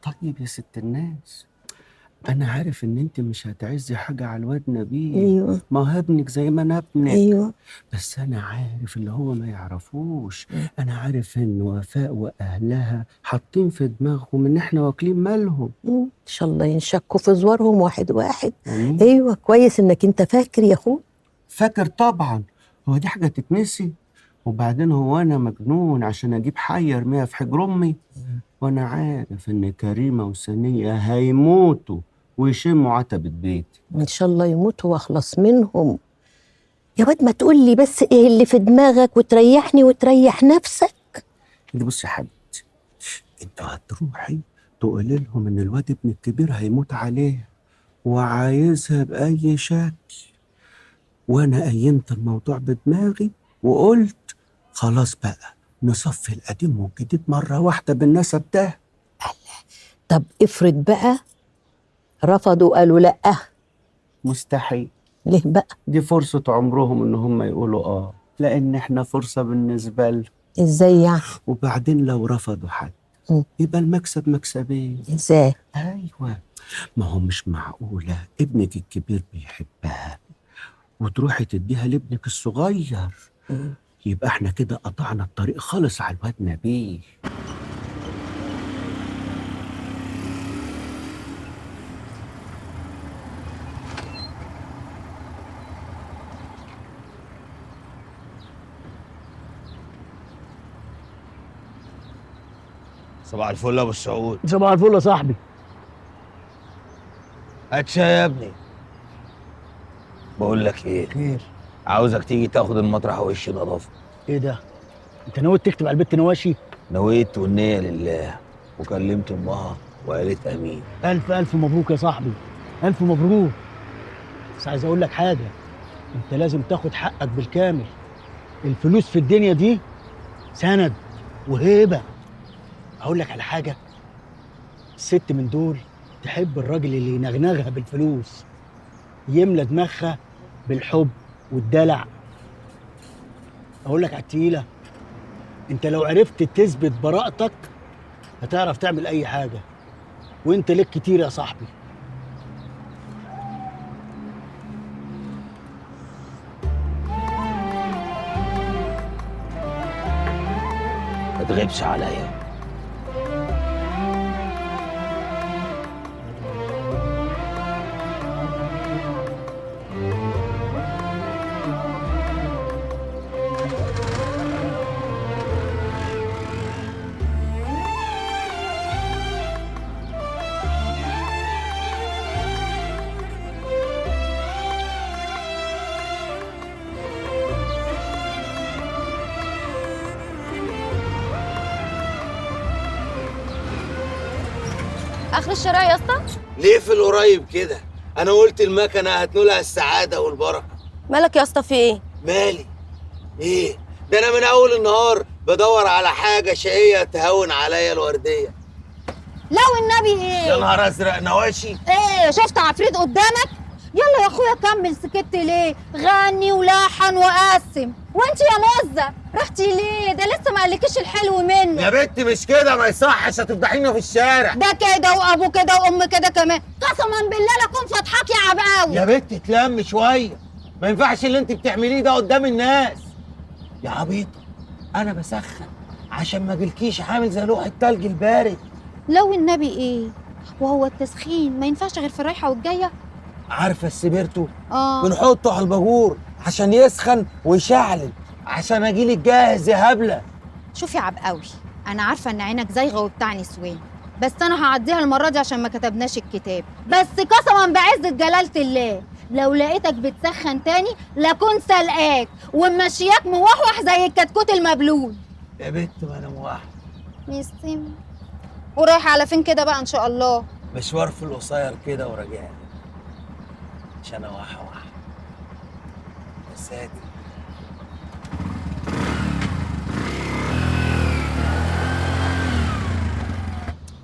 طيب يا ست الناس، انا عارف ان انت مش هتعزي حاجة على الواد نبيل. ايوه، ما هو ابنك زي ما انا ابنك. ايوه، بس انا عارف اللي هو ما يعرفوش. انا عارف ان وفاء واهلها حاطين في دماغهم ان احنا واكلين مالهم. ان شاء الله ينشكوا في زوارهم واحد واحد. ايوه كويس انك انت فاكر يا اخو. فاكر طبعا، هو دي حاجة تتنسي؟ وبعدين هو انا مجنون عشان اجيب حي ارميها في حجر امي؟ وانا عارف ان كريمة وسنيه هيموتوا ويشموا عتبة بيتي. ان شاء الله يموتوا واخلص منهم. يا واد ما تقول لي بس ايه اللي في دماغك وتريحني وتريح نفسك. انت بصي يا حبيبتي، انت هتروحي تقولي لهم ان الواد ابن الكبير هيموت عليها وعايزها باي شكل، وانا قيمت الموضوع بدماغي وقلت خلاص بقى نصفي القديم والجديد مرة واحدة بالنسب ده. طب افرض بقى رفضوا قالوا لأ. مستحيل. ليه بقى؟ دي فرصة عمرهم ان هم يقولوا اه، لان احنا فرصة بالنسبة لهم. ازاي يعني؟ وبعدين لو رفضوا حد يبقى المكسب مكسبين. ازاي؟ ايوه، ما هو مش معقولة ابنك الكبير بيحبها وتروحي تديها لابنك الصغير. يبقى احنا كده قطعنا الطريق خالص على الواد نبيل. صباح الفل يا ابو السعود. صباح الفل يا صاحبي. هات شاي يا ابني. بقول لك ايه؟ خير. عاوزك تيجي تاخد المطرح وش نظافة. ايه ده؟ انت نويت تكتب على البت نواشي؟ نويت والنية لله، وكلمت امها وقالت امين. الف الف مبروك يا صاحبي، الف مبروك. بس عايز اقول لك حاجة، انت لازم تاخد حقك بالكامل. الفلوس في الدنيا دي سند وهيبة. اقول لك على حاجة، الست من دول تحب الراجل اللي ينغنغها بالفلوس، يملى دماغها بالحب والدلع. اقول لك على التقيله، انت لو عرفت تثبت براءتك هتعرف تعمل اي حاجة، وانت لك كتير يا صاحبي. ما تغيبش عليا. اخر الشراء يا اسطى؟ ليه في القريب كده؟ انا قلت المكنه هتنولها السعادة والبركة. مالك يا اسطى في ايه؟ مالي؟ ايه؟ ده انا من اول النهار بدور على حاجة شقيه تهون عليا الوردية. لو النبي ايه؟ يا نهار ازرق نواشي. ايه شفت عفريت قدامك؟ يلا يا اخويا كمل، سكت ليه؟ غني ولحن وقسم. وانت يا مزه رحتي ليه؟ ده لسه ما قالكيش الحلو منه. يا بنت مش كده، ما يصحش، هتفضحينا في الشارع. ده كده وابو كده وام كده كمان، قسما بالله لا اكون فضحاك يا عبقاوي. يا بنت تلم شوية، ما ينفعش اللي انت بتعمليه ده قدام الناس. يا عبيطه انا بسخن عشان ما اجيلكيش عامل زي لوح التلج البارد. لو النبي ايه؟ وهو التسخين ما ينفعش غير في الرايحه والجايه؟ عارفه السبيرتو؟ بنحطه على الباجور عشان يسخن ويشعلل، عشان اجيلك جاهز يا هبلة. شوفي يا عبقاوي، انا عارفه ان عينك زايغه وبتاع نسوان، بس انا هعديها المرة دي عشان ما كتبناش الكتاب. بس قسما بعزه جلاله الله لو لقيتك بتسخن تاني لكون سلقاك ومشياك موحوح زي الكتكوت المبلول. يا بنت ما انا موحوح. ميسيم. ورايحه على فين كده بقى ان شاء الله؟ مشوار في القصير كده وراجع لك عشان اوحوح. يا ساتر.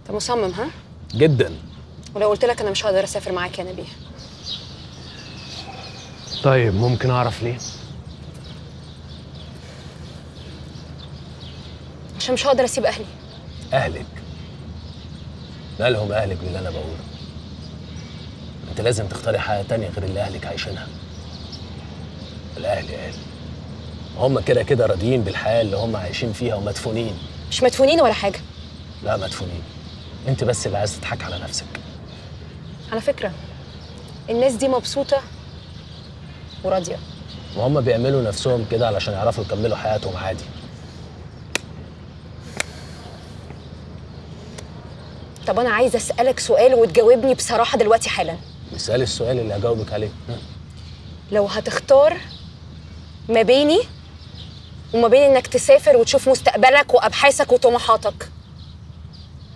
انت مصمم ها؟ جدا. ولو قلت لك انا مش هقدر اسافر معاك يا نبيه؟ طيب ممكن اعرف ليه؟ عشان مش هقدر اسيب اهلي. اهلك؟ مالهم اهلك باللي انا بقوله؟ انت لازم تختاري حياة تانية غير اللي اهلك عايشينها. الاهل اهل، هم كده كده راضيين بالحياة اللي هم عايشين فيها ومدفونين. مش مدفونين ولا حاجة. لا مدفونين، انت بس اللي عايز تضحك على نفسك. على فكرة الناس دي مبسوطة وراضية، وهم بيعملوا نفسهم كده علشان يعرفوا يكملوا حياتهم عادي. طب أنا عايزة أسألك سؤال وتجاوبني بصراحة دلوقتي حالا. اسألي السؤال اللي هجاوبك عليه. لو هتختار ما بيني وما بين إنك تسافر وتشوف مستقبلك وأبحاثك وطموحاتك،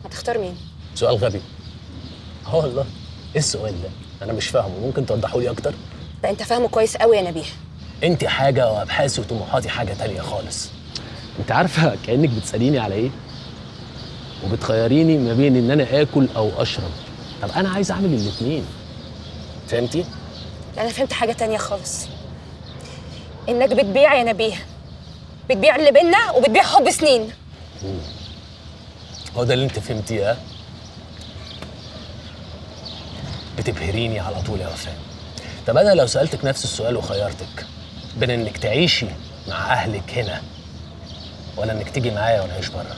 هتختار مين؟ سؤال غبي. اه والله، إيه السؤال ده؟ أنا مش فاهمه، ممكن توضحوا لي أكتر؟ ده أنت فاهمه كويس قوي يا نبيه. أنت حاجة وأبحاثي وطموحاتي حاجة تانية خالص. أنت عارفة كأنك بتسأليني على إيه؟ وبتخيريني ما بين ان انا اكل او اشرب. طب انا عايز اعمل الاثنين. فهمتي؟ لا انا فهمت حاجة تانية خالص. انك بتبيع يا نبيه، بتبيع اللي بينا وبتبيع حب سنين. هو ده اللي انت فهمتيه؟ ها؟ بتبهريني على طول يا وفاء. طب انا لو سالتك نفس السؤال وخيرتك بين انك تعيشي مع اهلك هنا ولا انك تيجي معايا ونعيش بره،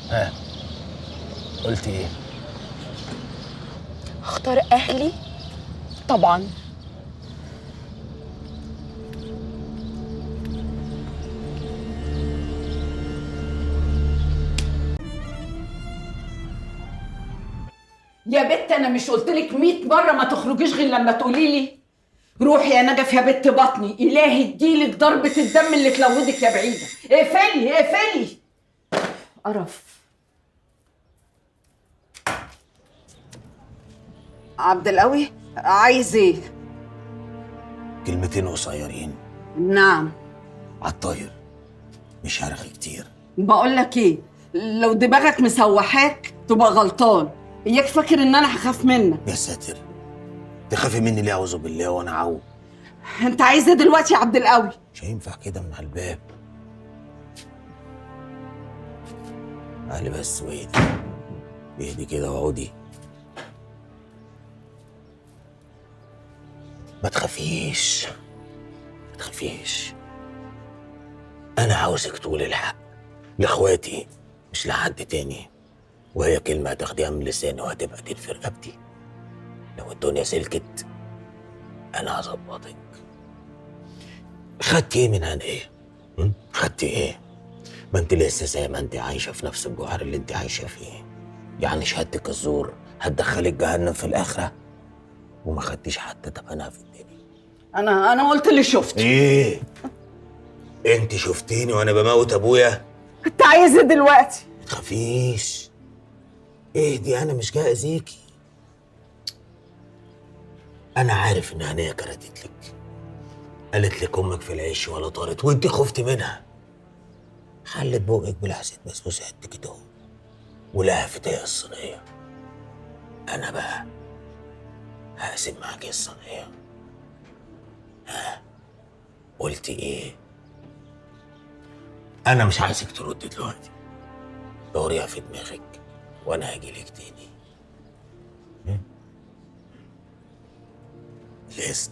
ها قلتي ايه؟ هختار اهلي طبعا. يا بت انا مش قلت لك 100 مرة ما تخرجيش غير لما تقولي لي؟ روحي يا نجف يا بت بطني، الهي اديلك ضربه الدم اللي تلودك يا بعيدة. اقفلي اقفلي. قرف. عبد القوي عايز ايه؟ كلمتين قصيرين. نعم. عالطاير، مش هرغي كتير. بقول لك ايه، لو دماغك مسوحاك تبقى غلطان. اياك فاكر ان انا هخاف منك. يا ساتر، تخافي مني ليه؟ اعوذ بالله وانا عو. انت عايز ايه دلوقتي يا عبد القوي؟ مش هينفع كده من على الباب. تعالي بس واهدي اهدي كده واقعدي، ما تخافيش ما تخافيش. انا عاوزك تقولي الحق لاخواتي مش لحد تاني، وهي كلمة هتاخديها من لساني وهتبقى دين في رقبتي. لو الدنيا سلكت انا هظبطك. خدتي ايه من هنيه؟ خدتي ايه؟ ما انت لسه زي ما انت عايشه في نفس الجوهر اللي انت عايشه فيه. يعني شهادتك الزور هتدخلك جهنم في الاخرة، وما خدتيش حتى تمنها في الدنيا. انا قلت اللي شفته. ايه؟ انت شفتيني وانا بموت ابويا؟ كنت عايزه دلوقتي. ما تخافيش، اهدي، انا مش جاي اذيكي. انا عارف ان هنيه كرتت لك، قالت لك امك في العيش ولا طارت، وانت خفتي منها. حلت بوقك بلحسة بسبوسه قد كده ولهفت هي الصينية. انا بقى هقسم معاكي الصينية. ها قلتي ايه؟ انا مش عايزك تردي دلوقتي، دوريها في دماغك وانا هاجيلك تاني. لازم.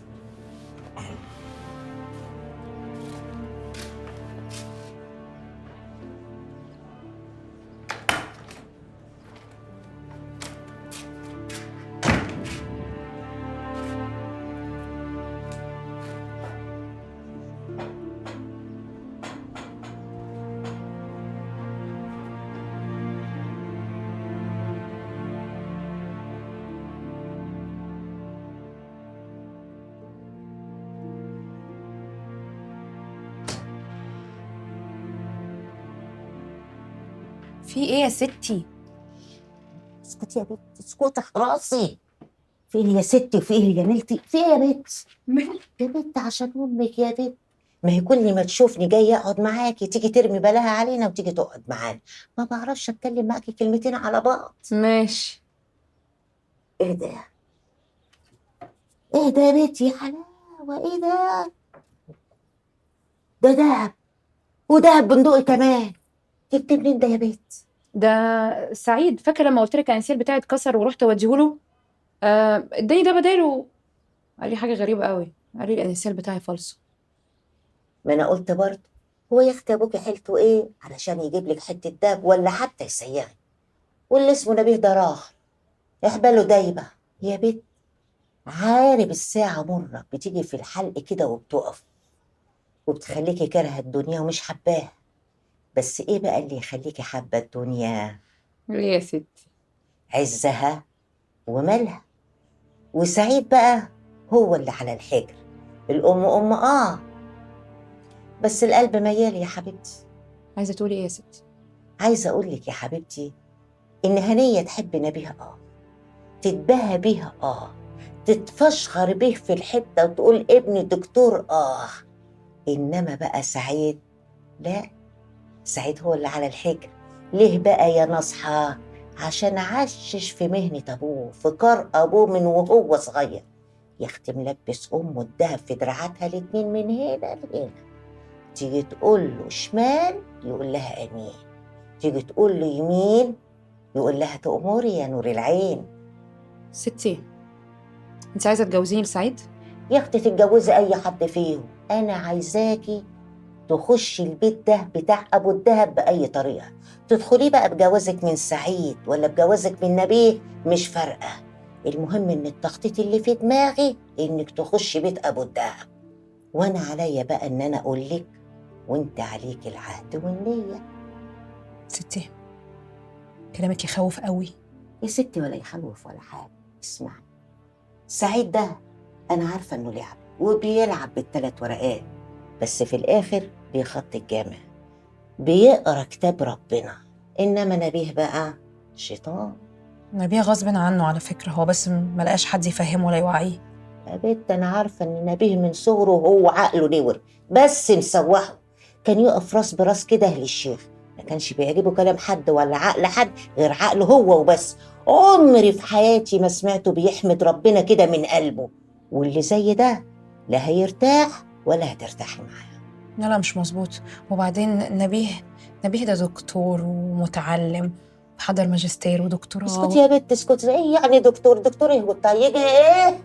في ايه يا ستي؟ اسكتي يا بنت، اسكتي خلاصي. في ايه يا ستي وفي ايه يا ملتي؟ في ايه يا بنت؟ يا بنت عشان امك يا بنت، ما هي كل ما تشوفني جاية اقعد معاكي تيجي ترمي بلاها علينا وتيجي تقعد معانا، ما بعرفش اتكلم معاكي كلمتين على بعض. ماشي. ايه ده؟ ايه ده يا بنتي؟ يا حلاوة، ايه ده؟ ده دهب، ودهب بندقي كمان. جبت منين ده يا بنت؟ ده سعيد، فاكره لما قلت لك الانسيال بتاعي اتكسر ورحت اوديهوله؟ اداني ده بداله. قال لي حاجة غريبة قوي، قال لي الانسيال بتاعي فالصو. ما انا قلت برضه، هو يا اختي ابوكي حيلته ايه علشان يجيب لك حتة دهب ولا حتى يسيغي؟ واللي اسمه نبيه ده راح احباله دايبه يا بنت. عارب الساعة مرة بتيجي في الحلق كده وبتقف وبتخليكي كارهه الدنيا ومش حباها. بس ايه بقى اللي يخليكي حابة الدنيا؟ ليه يا ستي؟ عزها ومالها. وسعيد بقى هو اللي على الحجر، الام ام بس القلب ميال يا حبيبتي. عايزه تقولي ايه يا ستي؟ عايزه اقول لك يا حبيبتي ان هنيه تحب نبيها، تتباهى بيها، تتفشخر بيه في الحتة وتقول ابني دكتور، انما بقى سعيد لا، سعيد هو اللي على الحجر. ليه بقى يا نصحى؟ عشان عشش في مهنة أبوه، في كار أبوه من وهو صغير. يا أختي ملبس أمه الدهب في دراعاتها الاتنين من هنا لهنا. تيجي تقول له شمال يقول لها أمين، تيجي تقول له يمين يقول لها تأمري يا نور العين. ستي، أنت عايزة تجوزيني لسعيد؟ يا أختي تتجوزي أي حد فيهم، أنا عايزاكي تخشي البيت ده بتاع أبو الدهب بأي طريقة. تدخليه بقى بجوازك من سعيد ولا بجوازك من نبيه مش فارقة، المهم إن التخطيط اللي في دماغي إنك تخشي بيت أبو الدهب، وأنا عليا بقى إن أنا أقول لك، وأنت عليك العهد والنية. ستي كلامك يخوف قوي. يا ستي ولا يخوف ولا حاجة. اسمعي، سعيد ده أنا عارفة إنه لعب وبيلعب بالثلاث ورقات، بس في الآخر بيخط الجامع، بيقرا كتاب ربنا. إنما نبيه بقى شيطان. نبيه غصب عنه على فكرة، هو بس ملقاش حد يفهمه ولا يوعيه. يا بنت أنا عارفة إن نبيه من صغره وهو عقله نور، بس مسوحه. كان يقف راس براس كده للشيخ، ما كانش بيعجبه كلام حد ولا عقل حد غير عقله هو وبس. عمري في حياتي ما سمعته بيحمد ربنا كده من قلبه، واللي زي ده لا هيرتاح ولا هترتاحي معاه. لا لا مش مظبوط. وبعدين نبيه ده دكتور ومتعلم، حضر ماجستير ودكتوراه. اسكتي يا بنت اسكتي. ايه يعني دكتور؟ دكتور ايه وبتاع؟ يجي ايه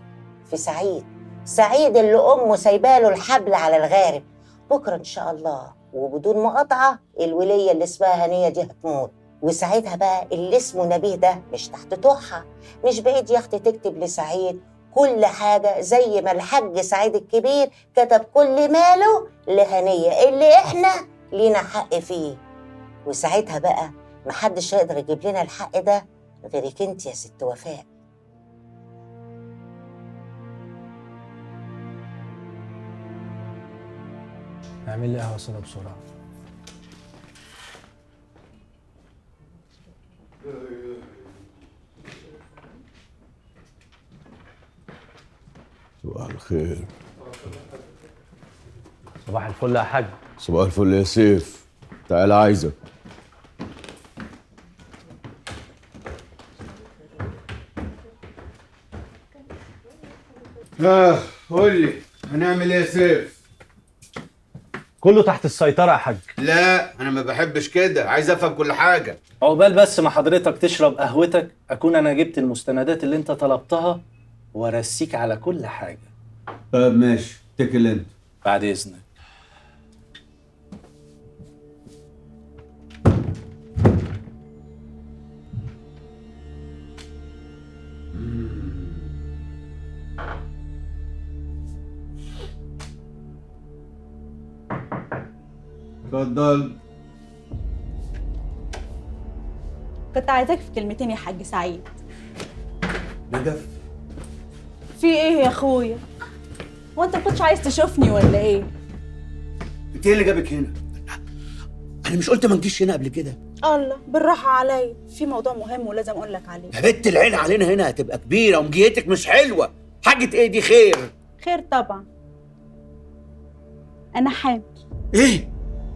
في سعيد؟ سعيد اللي امه سايباله الحبل على الغارب. بكره ان شاء الله وبدون مقاطعه الوليه اللي اسمها هنيه دي هتموت، وساعتها بقى اللي اسمه نبيه ده مش تحت طوعها. مش بعيد يا اختي تكتب لسعيد كل حاجة زي ما الحاج سعيد الكبير كتب كل ماله لهنية اللي احنا لينا حق فيه. وساعتها بقى محدش هيقدر يجيب لنا الحق ده غيرك انت يا ست وفاء. اعمل لي قهوة سودا بسرعة. صباح الخير. صباح الفل يا حاج. صباح الفل يا سيف، تعال عايزك. قول لي هنعمل ايه يا سيف؟ كله تحت السيطرة يا حاج. لا انا ما بحبش كده، عايز افهم كل حاجة. عقبال بس ما حضرتك تشرب قهوتك اكون انا جبت المستندات اللي انت طلبتها وارسيك على كل حاجة. طيب ماشي، اتكل انت. بعد اذنك. اتفضل. كنت عايزاك في كلمتين يا حاج سعيد. نجف، في ايه يا اخويا؟ هو انت ما كنتش عايز تشوفني ولا ايه؟ انت ايه اللي جابك هنا؟ انا مش قلت ما نجيش هنا قبل كده؟ الله بالراحة عليا، في موضوع مهم ولازم اقول لك عليه. يا بنت العين علينا هنا هتبقى كبيرة ومجيتك مش حلوة. حاجة ايه دي؟ خير؟ خير طبعا، انا حامل. ايه؟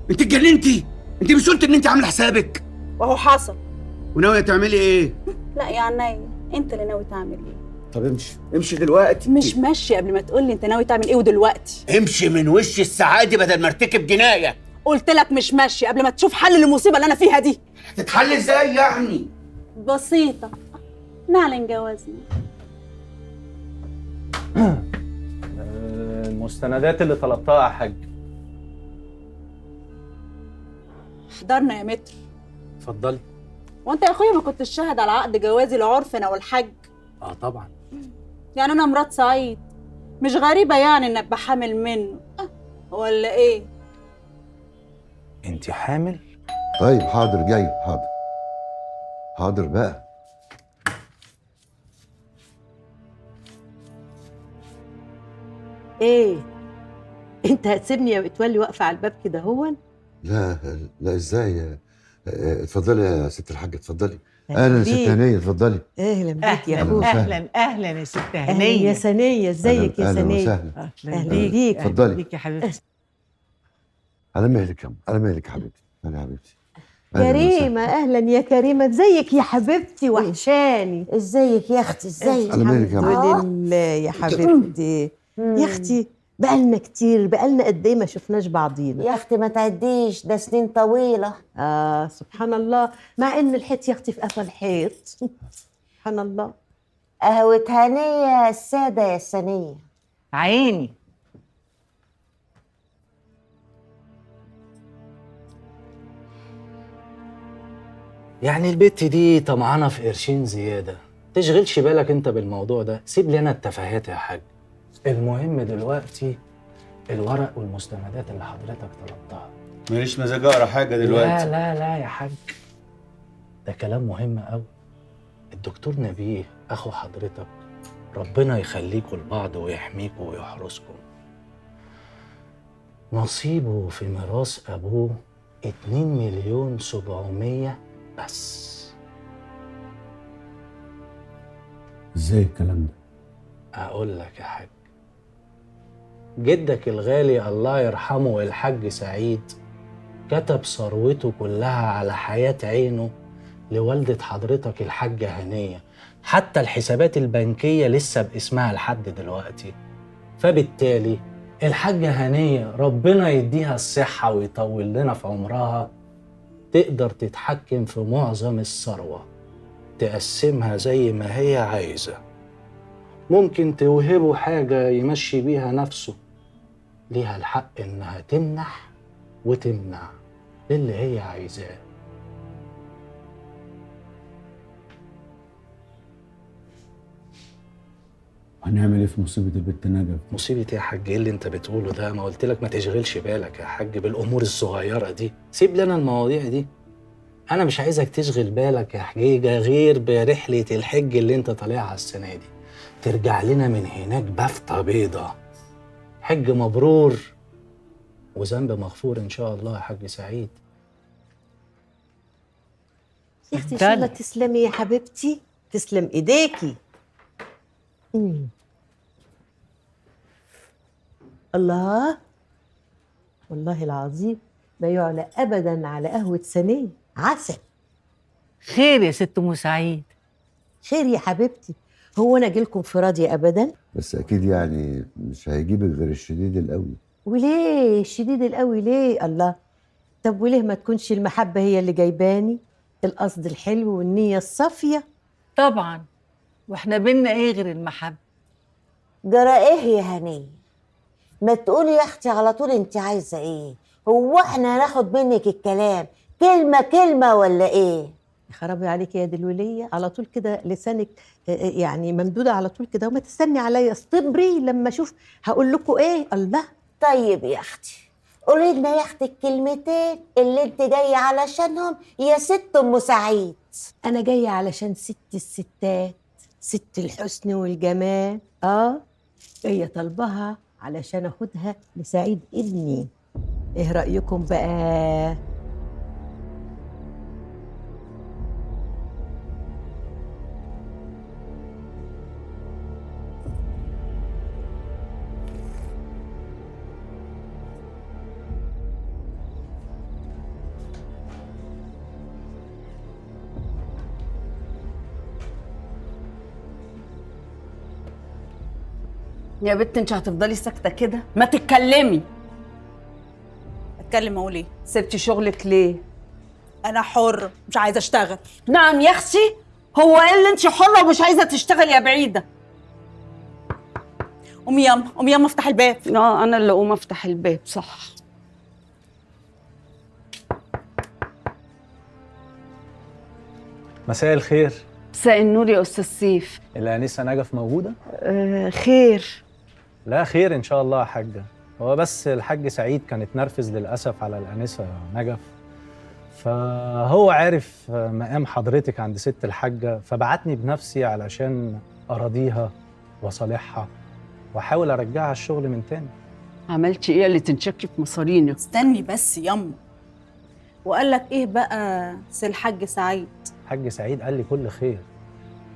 انت اتجننتي؟ انت مش قلت ان انت عامله حسابك؟ وهو حصل. وناويه تعملي ايه؟ لا يا عينيا، انت اللي ناوي تعمل ايه؟ طب امشي امشي دلوقتي. مش ماشية قبل ما تقول لي انت ناوي تعمل ايه ودلوقتي. امشي من وش السعادة بدل ما ارتكب جناية. قلت لك مش ماشية قبل ما تشوف حل للمصيبه اللي انا فيها دي. هتتحل ازاي يعني؟ بسيطة، نعلن جوازنا. المستندات اللي طلبتها يا حاج. حضرنا يا متر. اتفضلي. وانت يا اخويا ما كنتش شاهد على عقد جوازي العرف انا والحاج؟ اه طبعا. يعني انا مرات سعيد، مش غريبة يعني ان ابقى حامل منه ولا ايه؟ انت حامل؟ طيب حاضر، جاي، حاضر حاضر بقى. ايه انت هتسيبني يا متولي واقفة على الباب كده هون؟ لا لا ازاي؟ اتفضلي يا ست الحاجة، اتفضلي. اهلا يا ست هنيه، اتفضلي. اهلا بيك يا اخويا. اهلا اهلا يا ست هنيه. يا سنية، ازيك يا سنية؟ اهلا وسهلا. اهلا بيك. اتفضلي بيك يا حبيبتي. على مهلك يا على مهلك يا حبيبتي. اهلا يا حبيبتي. كريمة، اهلا يا كريمة، ازيك يا حبيبتي؟ وحشاني. ازيك يا اختي؟ ازيك؟ على مهلك يا الحمد لله يا حبيبتي. يا اختي بقالنا كتير، بقالنا قد ايه ما شفناش بعضينا يا اختي. ما تعديش، ده سنين طويلة. سبحان الله، مع ان الحيط يا اختي في قفا الحيط. سبحان الله. قهوة هنيه السادة يا سنية. عيني. يعني البت دي طمعانه في قرشين زيادة، تشغلش بالك انت بالموضوع ده، سيب لنا التفاهات يا حاج. المهم دلوقتي الورق والمستندات اللي حضرتك طلبتها. ماليش مزاج اقرا حاجة دلوقتي. لا لا لا يا حاج، ده كلام مهم قوي. الدكتور نبيه اخو حضرتك، ربنا يخليكوا لبعض ويحميكوا ويحرسكم. نصيبه في ميراث ابوه 2,700,000 بس. ازاي الكلام ده؟ اقول لك يا حاج، جدك الغالي الله يرحمه الحاج سعيد كتب ثروته كلها على حياة عينه لوالدة حضرتك الحاجة هنية، حتى الحسابات البنكية لسه باسمها لحد دلوقتي. فبالتالي الحاجة هنية ربنا يديها الصحة ويطول لنا في عمرها، تقدر تتحكم في معظم الثروة، تقسمها زي ما هي عايزة. ممكن توهبه حاجة يمشي بيها نفسه، ليها الحق إنها تمنح وتمنع للي هي عايزاه. هنعمل ايه في مصيبة البت نجف؟ مصيبة ايه يا حاج؟ ايه اللي انت بتقوله ده؟ ما قلت لك ما تشغلش بالك يا حاج بالأمور الصغيرة دي، سيب لنا المواضيع دي. أنا مش عايزك تشغل بالك يا حجيجة غير برحلة الحج اللي انت طالعها السنة دي. ترجع لنا من هناك بفتة بيضة، حج مبرور وذنب مغفور إن شاء الله يا حاج سعيد. يا اختي إن شاء الله تسلمي يا حبيبتي، تسلم إيديكي. الله، والله العظيم ما يعلى أبدا على قهوة سنية عسل. خير يا ست أم سعيد. خير يا حبيبتي، هو أنا أجيلكم في راضية أبدا؟ بس أكيد يعني مش هيجيبك غير الشديد القوي. وليه الشديد القوي ليه؟ الله، طب وليه ما تكونش المحبة هي اللي جايباني؟ القصد الحلو والنية الصافية. طبعا، واحنا بينا ايه غير المحبة؟ جرى ايه يا هنية؟ ما تقولي يا اختي على طول انت عايزة ايه؟ هو احنا هناخد منك الكلام كلمة كلمة ولا ايه؟ خرابي عليك يا دلولية، على طول كده لسانك يعني ممدودة على طول كده، وما تستني عليا، اصطبري لما اشوف هقول لكم ايه. الله. طيب يا اختي قولي لنا يا اختي الكلمتين اللي انت جاية علشانهم يا ست ام سعيد. انا جاية علشان ست الستات، ست الحسن والجمال. جاية طالبها علشان اخدها لسعيد ابني. ايه رأيكم بقى؟ يا بنت انت هتفضلي ساكته كده؟ ما تتكلمي. اتكلم اقول ايه؟ سبتي شغلك ليه؟ انا حر، مش عايزه اشتغل. نعم يا اختي، هو ايه اللي انت حره ومش عايزه تشتغلي يا بعيدة؟ قومي ياما، قومي ياما افتح الباب. اه انا اللي اقوم افتح الباب، صح. مساء الخير. مساء النور يا استاذ سيف. الانسة نجف موجودة؟ خير. لا خير ان شاء الله يا حاجة، هو بس الحاج سعيد كان اتنرفز للاسف على الانسة نجف، فهو عارف مقام حضرتك عند ست الحاجة، فبعتني بنفسي علشان اراضيها وصالحها واحاول ارجعها الشغل من تاني. عملتي ايه اللي تنشكي في مصارينك؟ استني بس ياما. وقال لك ايه بقى سي الحاج سعيد؟ الحاج سعيد قال لي كل خير،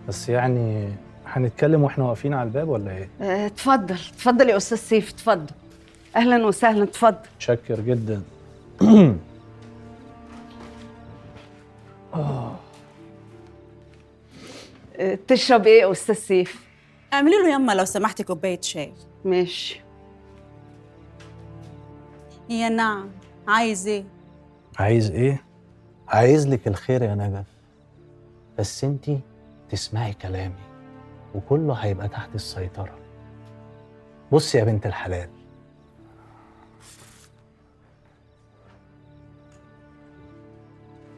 بس يعني هنتكلم واحنا واقفين على الباب ولا ايه؟ اتفضل اتفضل يا استاذ سيف، اتفضل. اهلا وسهلا، اتفضل. متشكر جدا. تشرب ايه يا استاذ سيف؟ اعملي له يما لو سمحتي كوباية شاي. ماشي. يا نعم، عايز ايه؟ عايز ايه؟ عايز لك الخير يا نجف، بس انتي تسمعي كلامي وكله هيبقى تحت السيطرة. بصي يا بنت الحلال،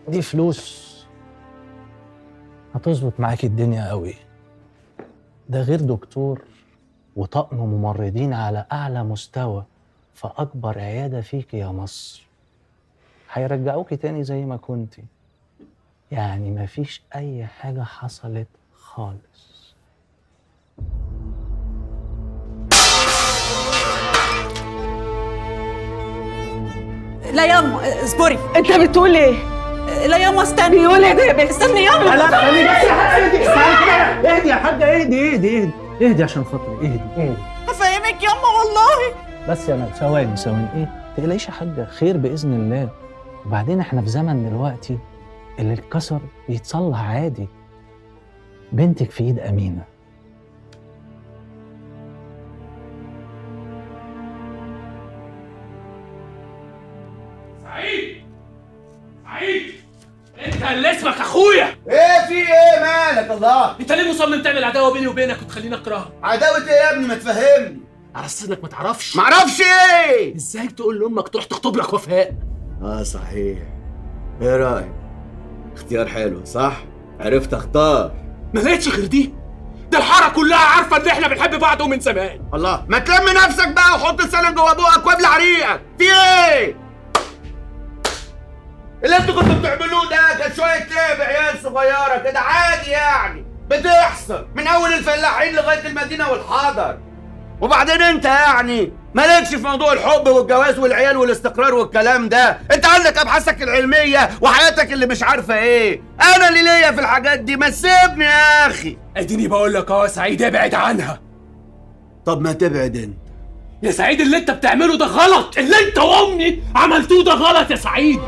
دي فلوس هتظبط معاكي الدنيا قوي، ده غير دكتور وطقم ممرضين على أعلى مستوى في أكبر عيادة فيكي يا مصر، هيرجعوكي تاني زي ما كنتي، يعني مفيش أي حاجة حصلت خالص. لا ياما اصبري. انت بتقول ايه؟ لا ياما استني. بيقول ايه ده يا بنت؟ استني ياما. لا لا خليني بس يا حاجة، اهدي تعالي كده، اهدي يا حاجة، اهدي اهدي اهدي اهدي عشان خاطري، اهدي اهدي. هفهمك ياما والله. بس يا نجف ثواني ثواني، ايه؟ تقلقيش يا حاجة، خير بإذن الله. وبعدين احنا في زمن دلوقتي اللي اتكسر بيتصلح عادي. بنتك في ايد أمينة. سعيد، سعيد، انت اللي اسمك اخويا. ايه في ايه مالك؟ الله، انت ليه مصمم تعمل عداوة بيني وبينك وتخليني اكرهك؟ عداوة ايه يا ابني؟ ما تفهمني. على اساس انك ما تعرفش. ما اعرفش ايه؟ ازاي تقول لامك تروح تخطب لك وفاء؟ اه صحيح، ايه رايك؟ اختيار حلو صح؟ عرفت اختار. ما لقيتش غير دي؟ ده الحارة كلها عارفه ان احنا بنحب بعض ومن زمان. الله، ما تلم نفسك بقى وحط لسانك جوه بقك وابلع ريقك. في ايه؟ اللي انتوا كنتوا بتعملوه ده كان شوية لعب عيال صغيرة كده، عادي يعني، بتحصل من اول الفلاحين لغاية المدينة والحضر. وبعدين انت يعني مالكش في موضوع الحب والجواز والعيال والاستقرار والكلام ده، انت عندك ابحاثك العلمية وحياتك اللي مش عارفه ايه، انا اللي ليا في الحاجات دي، ما تسيبني يا اخي. اديني بقول لك اهو يا سعيد، ابعد عنها. طب ما تبعد انت يا سعيد، اللي انت بتعمله ده غلط، اللي انت وامي عملتوه ده غلط يا سعيد،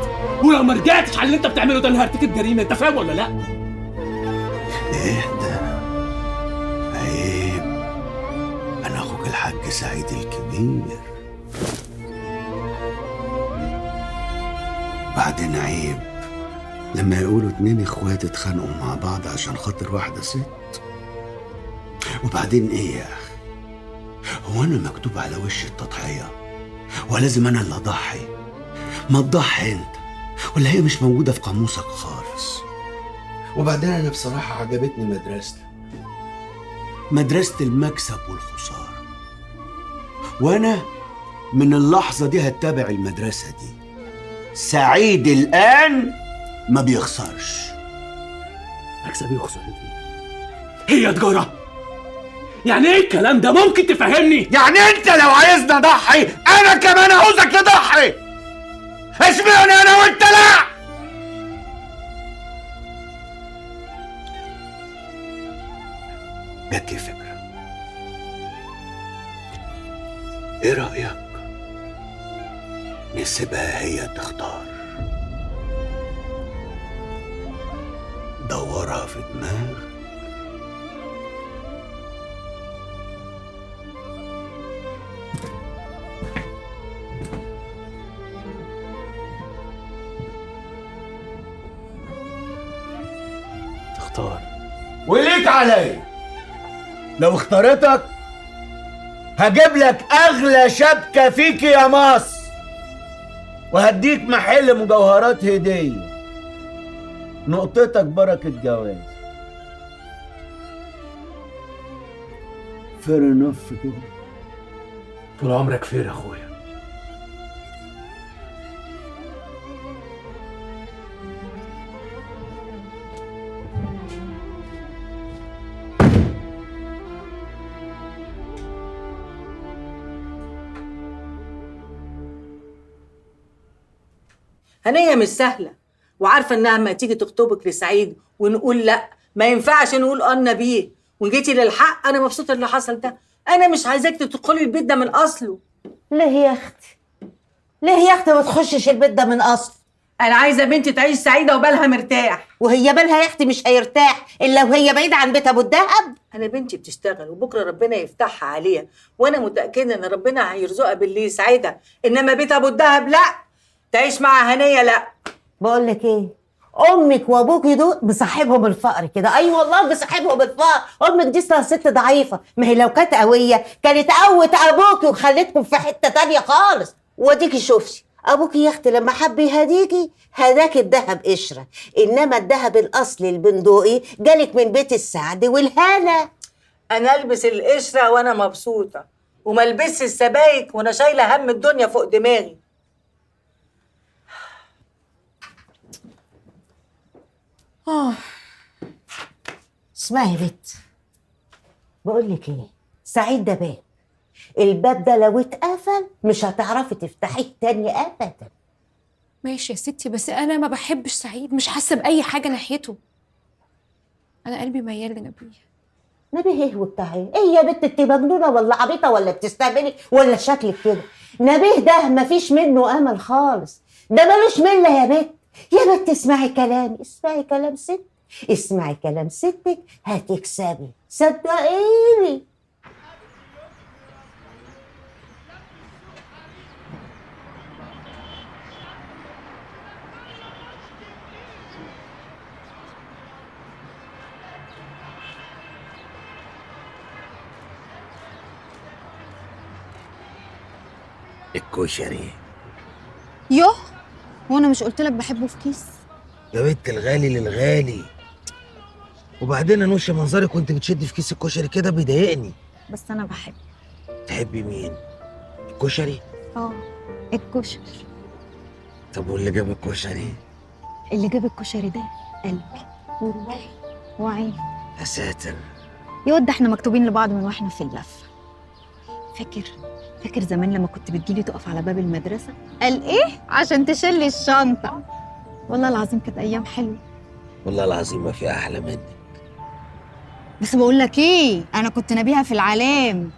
ولو ما رجعتش على اللي انت بتعمله ده انا هرتكب جريمة، انت فاهم ولا لا؟ اهدى، عيب، انا اخوك الحاج سعيد الكبير. بعدين عيب لما يقولوا اتنين اخوات اتخانقوا مع بعض عشان خاطر واحدة ست. وبعدين ايه يا اخي؟ هو انا مكتوب على وش التضحية ولازم انا اللي اضحي؟ ما تضحي انت، ولا هي مش موجودة في قاموسك خالص؟ وبعدين انا بصراحة عجبتني مدرستك، مدرسة المكسب والخسارة، وانا من اللحظة دي هتبع المدرسة دي. سعيد الآن ما بيخسرش. مكسب ايه وخسارة ايه؟ هي تجارة؟ يعني ايه الكلام ده؟ ممكن تفهمني؟ يعني انت لو عايزني اضحي انا كمان عاوزك تضحي. اشمعنى انا وانت لا؟ جات لي فكرة، ايه رأيك نسيبها هي تختار؟ دورها في دماغك. تختار. وليك عليا، لو اختارتك هجيب لك اغلى شبكة فيك يا مصر، وهديك محل مجوهرات هديه. نقطتك بركة جواز. fair enough كده. طول عمرك fair يا اخويا. هنية مش سهلة، وعارفة إنها أما تيجي تخطبك لسعيد ونقول لأ، ما ينفعش نقول آه بيه، وجيتي للحق. أنا مبسوطة اللي حصل ده، أنا مش عايزاك تدخلي البيت ده من أصله. ليه يا أختي؟ ليه يا أختي ما تخشش البيت ده من أصله؟ أنا عايزة بنتي تعيش سعيدة وبالها مرتاح. وهي بالها يا أختي مش هيرتاح إلا وهي بعيدة عن بيت أبو الدهب. أنا بنتي بتشتغل وبكرة ربنا يفتحها عليها، وأنا متأكدة إن ربنا هيرزقها باللي يسعدها، إنما بيت أبو الدهب لأ، تعيش مع هنية لأ. بقول لك إيه؟ أمك وأبوكي دول مصاحبهم الفقر كده، أي والله مصاحبهم الفقر. أمك دي أصلها ست ضعيفة، ما هي لو كانت قوية كانت قوت أبوكي وخلتكم في حتة تانية خالص. وأديكي شوفتي أبوكي يا أختي لما حب يهديكي هداكي الذهب قشرة، إنما الذهب الأصلي البندقي جالك من بيت السعد والهنا. أنا ألبس القشرة وأنا مبسوطة، وما ألبسش السبايك وأنا شايلة هم الدنيا فوق دماغي. اسمعي يا بت، بقول لك ايه، سعيد ده باب، الباب ده لو اتقفل مش هتعرفي تفتحيه تاني ابدا. ماشي يا ستي، بس انا ما بحبش سعيد، مش حاسه باي حاجة ناحيته. انا قلبي ميال لنبيه. نبيه ايه وبتاع ايه؟ ايه يا بت، انت مجنونة ولا عبيطه ولا بتستهبلي ولا شكلك كده؟ نبيه ده مفيش منه امل خالص، ده ملوش ملة يا بت. يا بت اسمعي كلامي، اسمعي كلام ست، اسمعي كلام ستك هتكسبي، صدقيني. الكشري. يوه، وانا مش قلت لك بحبه في كيس؟ يا بنت الغالي للغالي. وبعدين يا نوشه منظرك وانت بتشد في كيس الكشري كده بيضايقني. بس انا بحبه. تحبي مين؟ الكشري؟ اه الكشري. طب واللي جاب الكشري؟ اللي جاب الكشري ده قلبي وروحي وعيني. يا ساتر يا واد، احنا مكتوبين لبعض من واحنا في اللفة. فاكر زمان لما كنت بتجيلي تقف على باب المدرسة؟ قال ايه؟ عشان تشيلي الشنطة. والله العظيم كانت أيام حلوة. والله العظيم ما في أحلى منك. بس بقول لك ايه، أنا كنت نبيهة في العلام.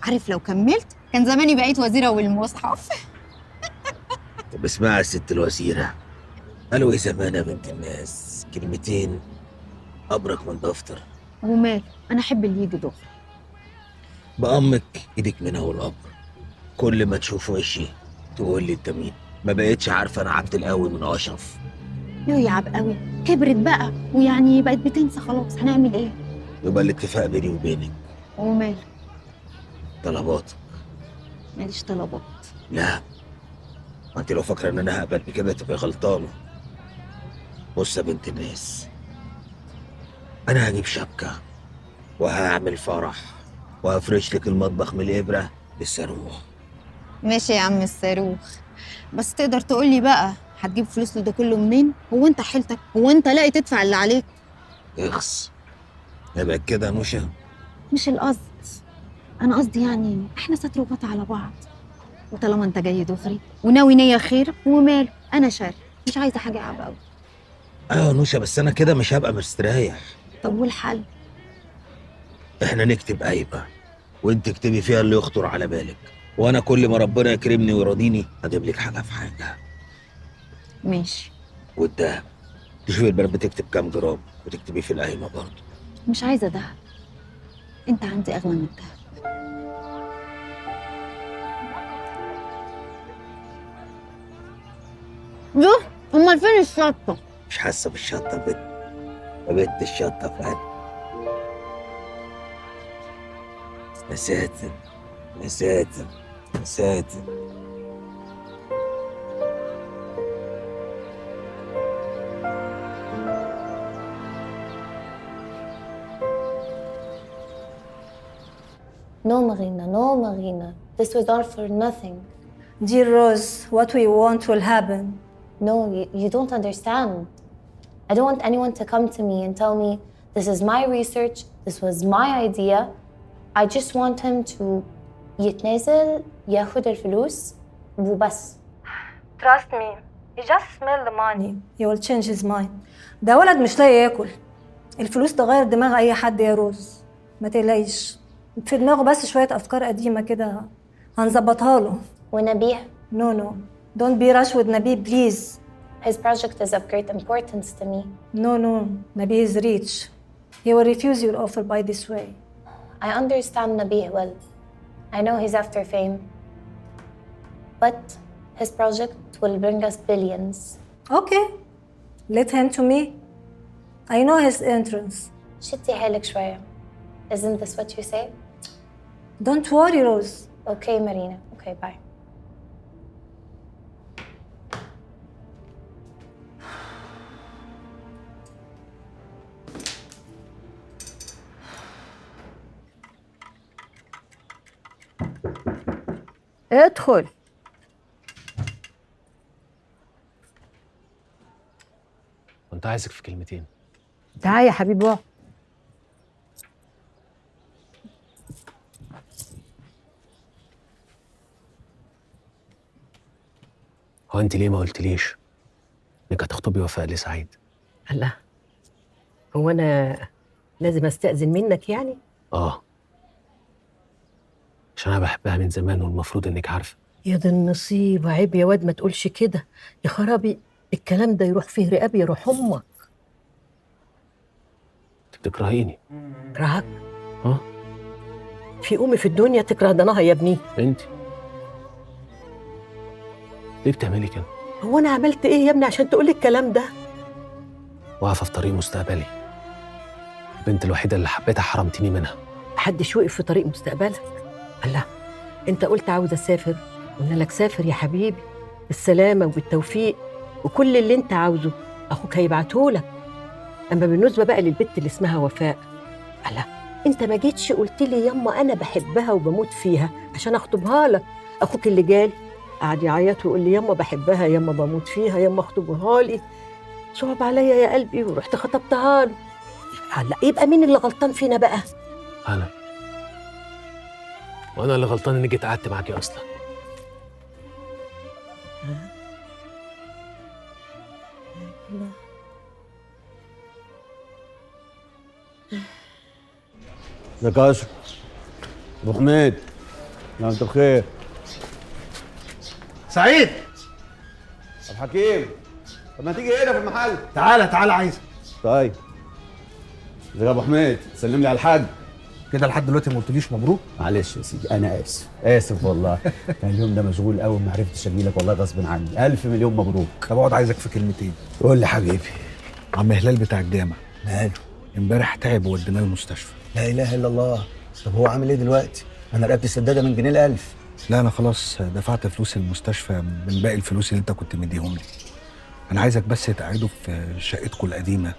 عارف لو كملت كان زماني بقيت وزيرة والمصحف. طب اسمعي يا ست الوزيرة، قالوا ايه زمان يا بنت الناس؟ كلمتين أبرك من دفتر. ومال، أنا أحب اللي يجي دغري. بأمك ايدك منها والقبر، كل ما تشوف وشي تقول لي انت مين. ما بقتش عارفه انا عبد القوي من اشرف. يو يا عبد قوي، كبرت بقى ويعني بقت بتنسى خلاص، هنعمل ايه؟ يبقى الاتفاق بيني وبينك. ومال؟ طلباتك. ماليش طلبات. لا، ما انت لو فاكره ان انا هقبل بكده تبقى غلطانة. بص يا بنت الناس، انا هجيب شبكة وهعمل فرح وهفرش لك المطبخ من الابره للصاروخ. ماشي يا عم الصاروخ، بس تقدر تقول لي بقى هتجيب فلوس لده كله منين؟ هو انت حيلتك؟ هو انت لاقي تدفع اللي عليك؟ اخس يبقى كده يا نوشه. مش القصد، انا قصدي يعني احنا ستر وغطا على بعض، وطالما انت جاي دغري وناوي نيه خير وماله، انا شر مش عايزه حاجة عب قوي. ايوه يا نوشه، بس انا كده مش هبقى مستريح. طب والحل؟ احنا نكتب قايمة وانت اكتبي فيها اللي يخطر على بالك، وانا كل ما ربنا يكرمني ويراضيني هجيب لك حاجة في حاجة. ماشي. والدهب تشوفي البنات بتكتب كام جرام وتكتبيه في القايمة برضه. مش عايزه دهب، انت عندي اغلى من الدهب. يوه، امال فين الشطه؟ مش حاسه بالشطه بنت. يا بنت الشطه فعلا. يا ساتر يا ساتر يا ساتر. No, Marina, no, Marina. This was all for nothing. Dear Rose, what we want will happen. No, you don't understand. I don't want anyone to come to me and tell me, this is my research, this was my idea. I just want him to يتنازل, ياخد الفلوس وبس. Trust me, he just smell the money. He will change his mind. ده ولد مش لاقي ياكل. الفلوس تغير دماغ أي حد يا روز. ما تقلقيش. في دماغه بس شوية أفكار قديمة كده هنظبطها له. ونبيه؟ No, no. Don't be rush with Nabi, please. His project is of great importance to me. No, no. Nabi is rich. He will refuse your offer by this way. I understand Nabih well. I know he's after fame. But his project will bring us billions. Okay. Let him to me. I know his entrance. شدي حالك شوية. Isn't this what you say? Don't worry, Rose. Okay, Marina. Okay, bye. ادخل. كنت عايزك في كلمتين. تعال يا حبيبي اقعد. هو انت ليه ما قلتليش انك هتخطبي وفاء لسعيد؟ الله، هو انا لازم استأذن منك يعني؟ اه، عشان انا بحبها من زمان والمفروض انك عارفه. يا دي النصيب، عيب يا واد ما تقولش كده يا خرابي، الكلام ده يروح فيه رقاب يروح امك. انت بتكرهيني. اكرهك؟ اه. في امي في الدنيا تكره ضناها يا ابني؟ انت ليه بتعملي كده؟ هو انا عملت ايه يا ابني عشان تقولي الكلام ده؟ واقفة في طريق مستقبلي. البنت الوحيدة اللي حبيتها حرمتني منها. محدش وقف في طريق مستقبلك. الله، انت قلت عاوز اسافر، قلنا لك سافر يا حبيبي، بالسلامة وبالتوفيق، وكل اللي انت عاوزه اخوك هيبعتهولك. اما بالنسبة بقى للبت اللي اسمها وفاء، الله، انت ما جيتش قلت لي يما انا بحبها وبموت فيها عشان اخطبها لك. اخوك اللي جالي قعد يعيط ويقول لي يما بحبها، يما بموت فيها، يما اخطبها لي. صعب عليا يا قلبي ورحت خطبتها له. هلا يبقى مين اللي غلطان فينا بقى؟ انا. وانا اللي غلطان اني جيت قعدت معاكي اصلا. ازيك يا اشرف؟ ابو حميد، نعم انت بخير. سعيد. طب حكيم، طب ما تيجي هنا في المحل. تعالى تعالى عايزك. طيب. ازيك يا ابو حميد؟ سلم لي على الحاج. كده لحد دلوقتي ما قلتليش مبروك؟ معلش يا سيدي، انا اسف، اسف والله. كان اليوم ده مشغول قوي وما عرفتش اجي لك والله غصب عني. الف مليون مبروك. طب اقعد، عايزك في كلمتين. قول لي حبيبي. عم هلال بتاع الجامع ماله؟ امبارح تعب ووديناه المستشفى. لا اله الا الله. طب هو عامل ايه دلوقتي؟ انا رقبتي سداده من جنيه الالف. لا انا خلاص دفعت فلوس المستشفى من باقي الفلوس اللي انت كنت مديهم لي. انا عايزك بس تقعده في شقتكم القديمة.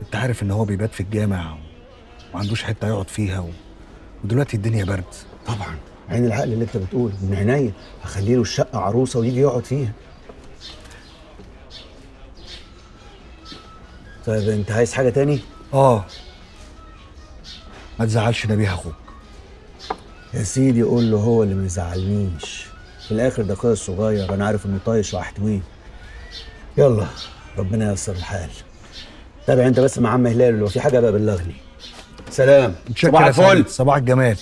انت عارف ان هو بيبات في الجامع وما عندوش حتة يقعد فيها ودلوقتي الدنيا برد. طبعا عين العقل اللي انت بتقوله، من عينيا هخلي له الشقة عروسه ويجي يقعد فيها. طيب انت عايز حاجة تاني؟ اه، ما تزعلش نبيه اخوك. يا سيدي قول له هو اللي ما يزعلنيش. في الاخر ده اخويا الصغير، انا عارف انه طايش وهحتويه. يلا ربنا ييسر الحال. تابع انت بس مع عم هلال، لو في حاجة بقى بلغني. سلام. صباح الفل. صباح الجمال.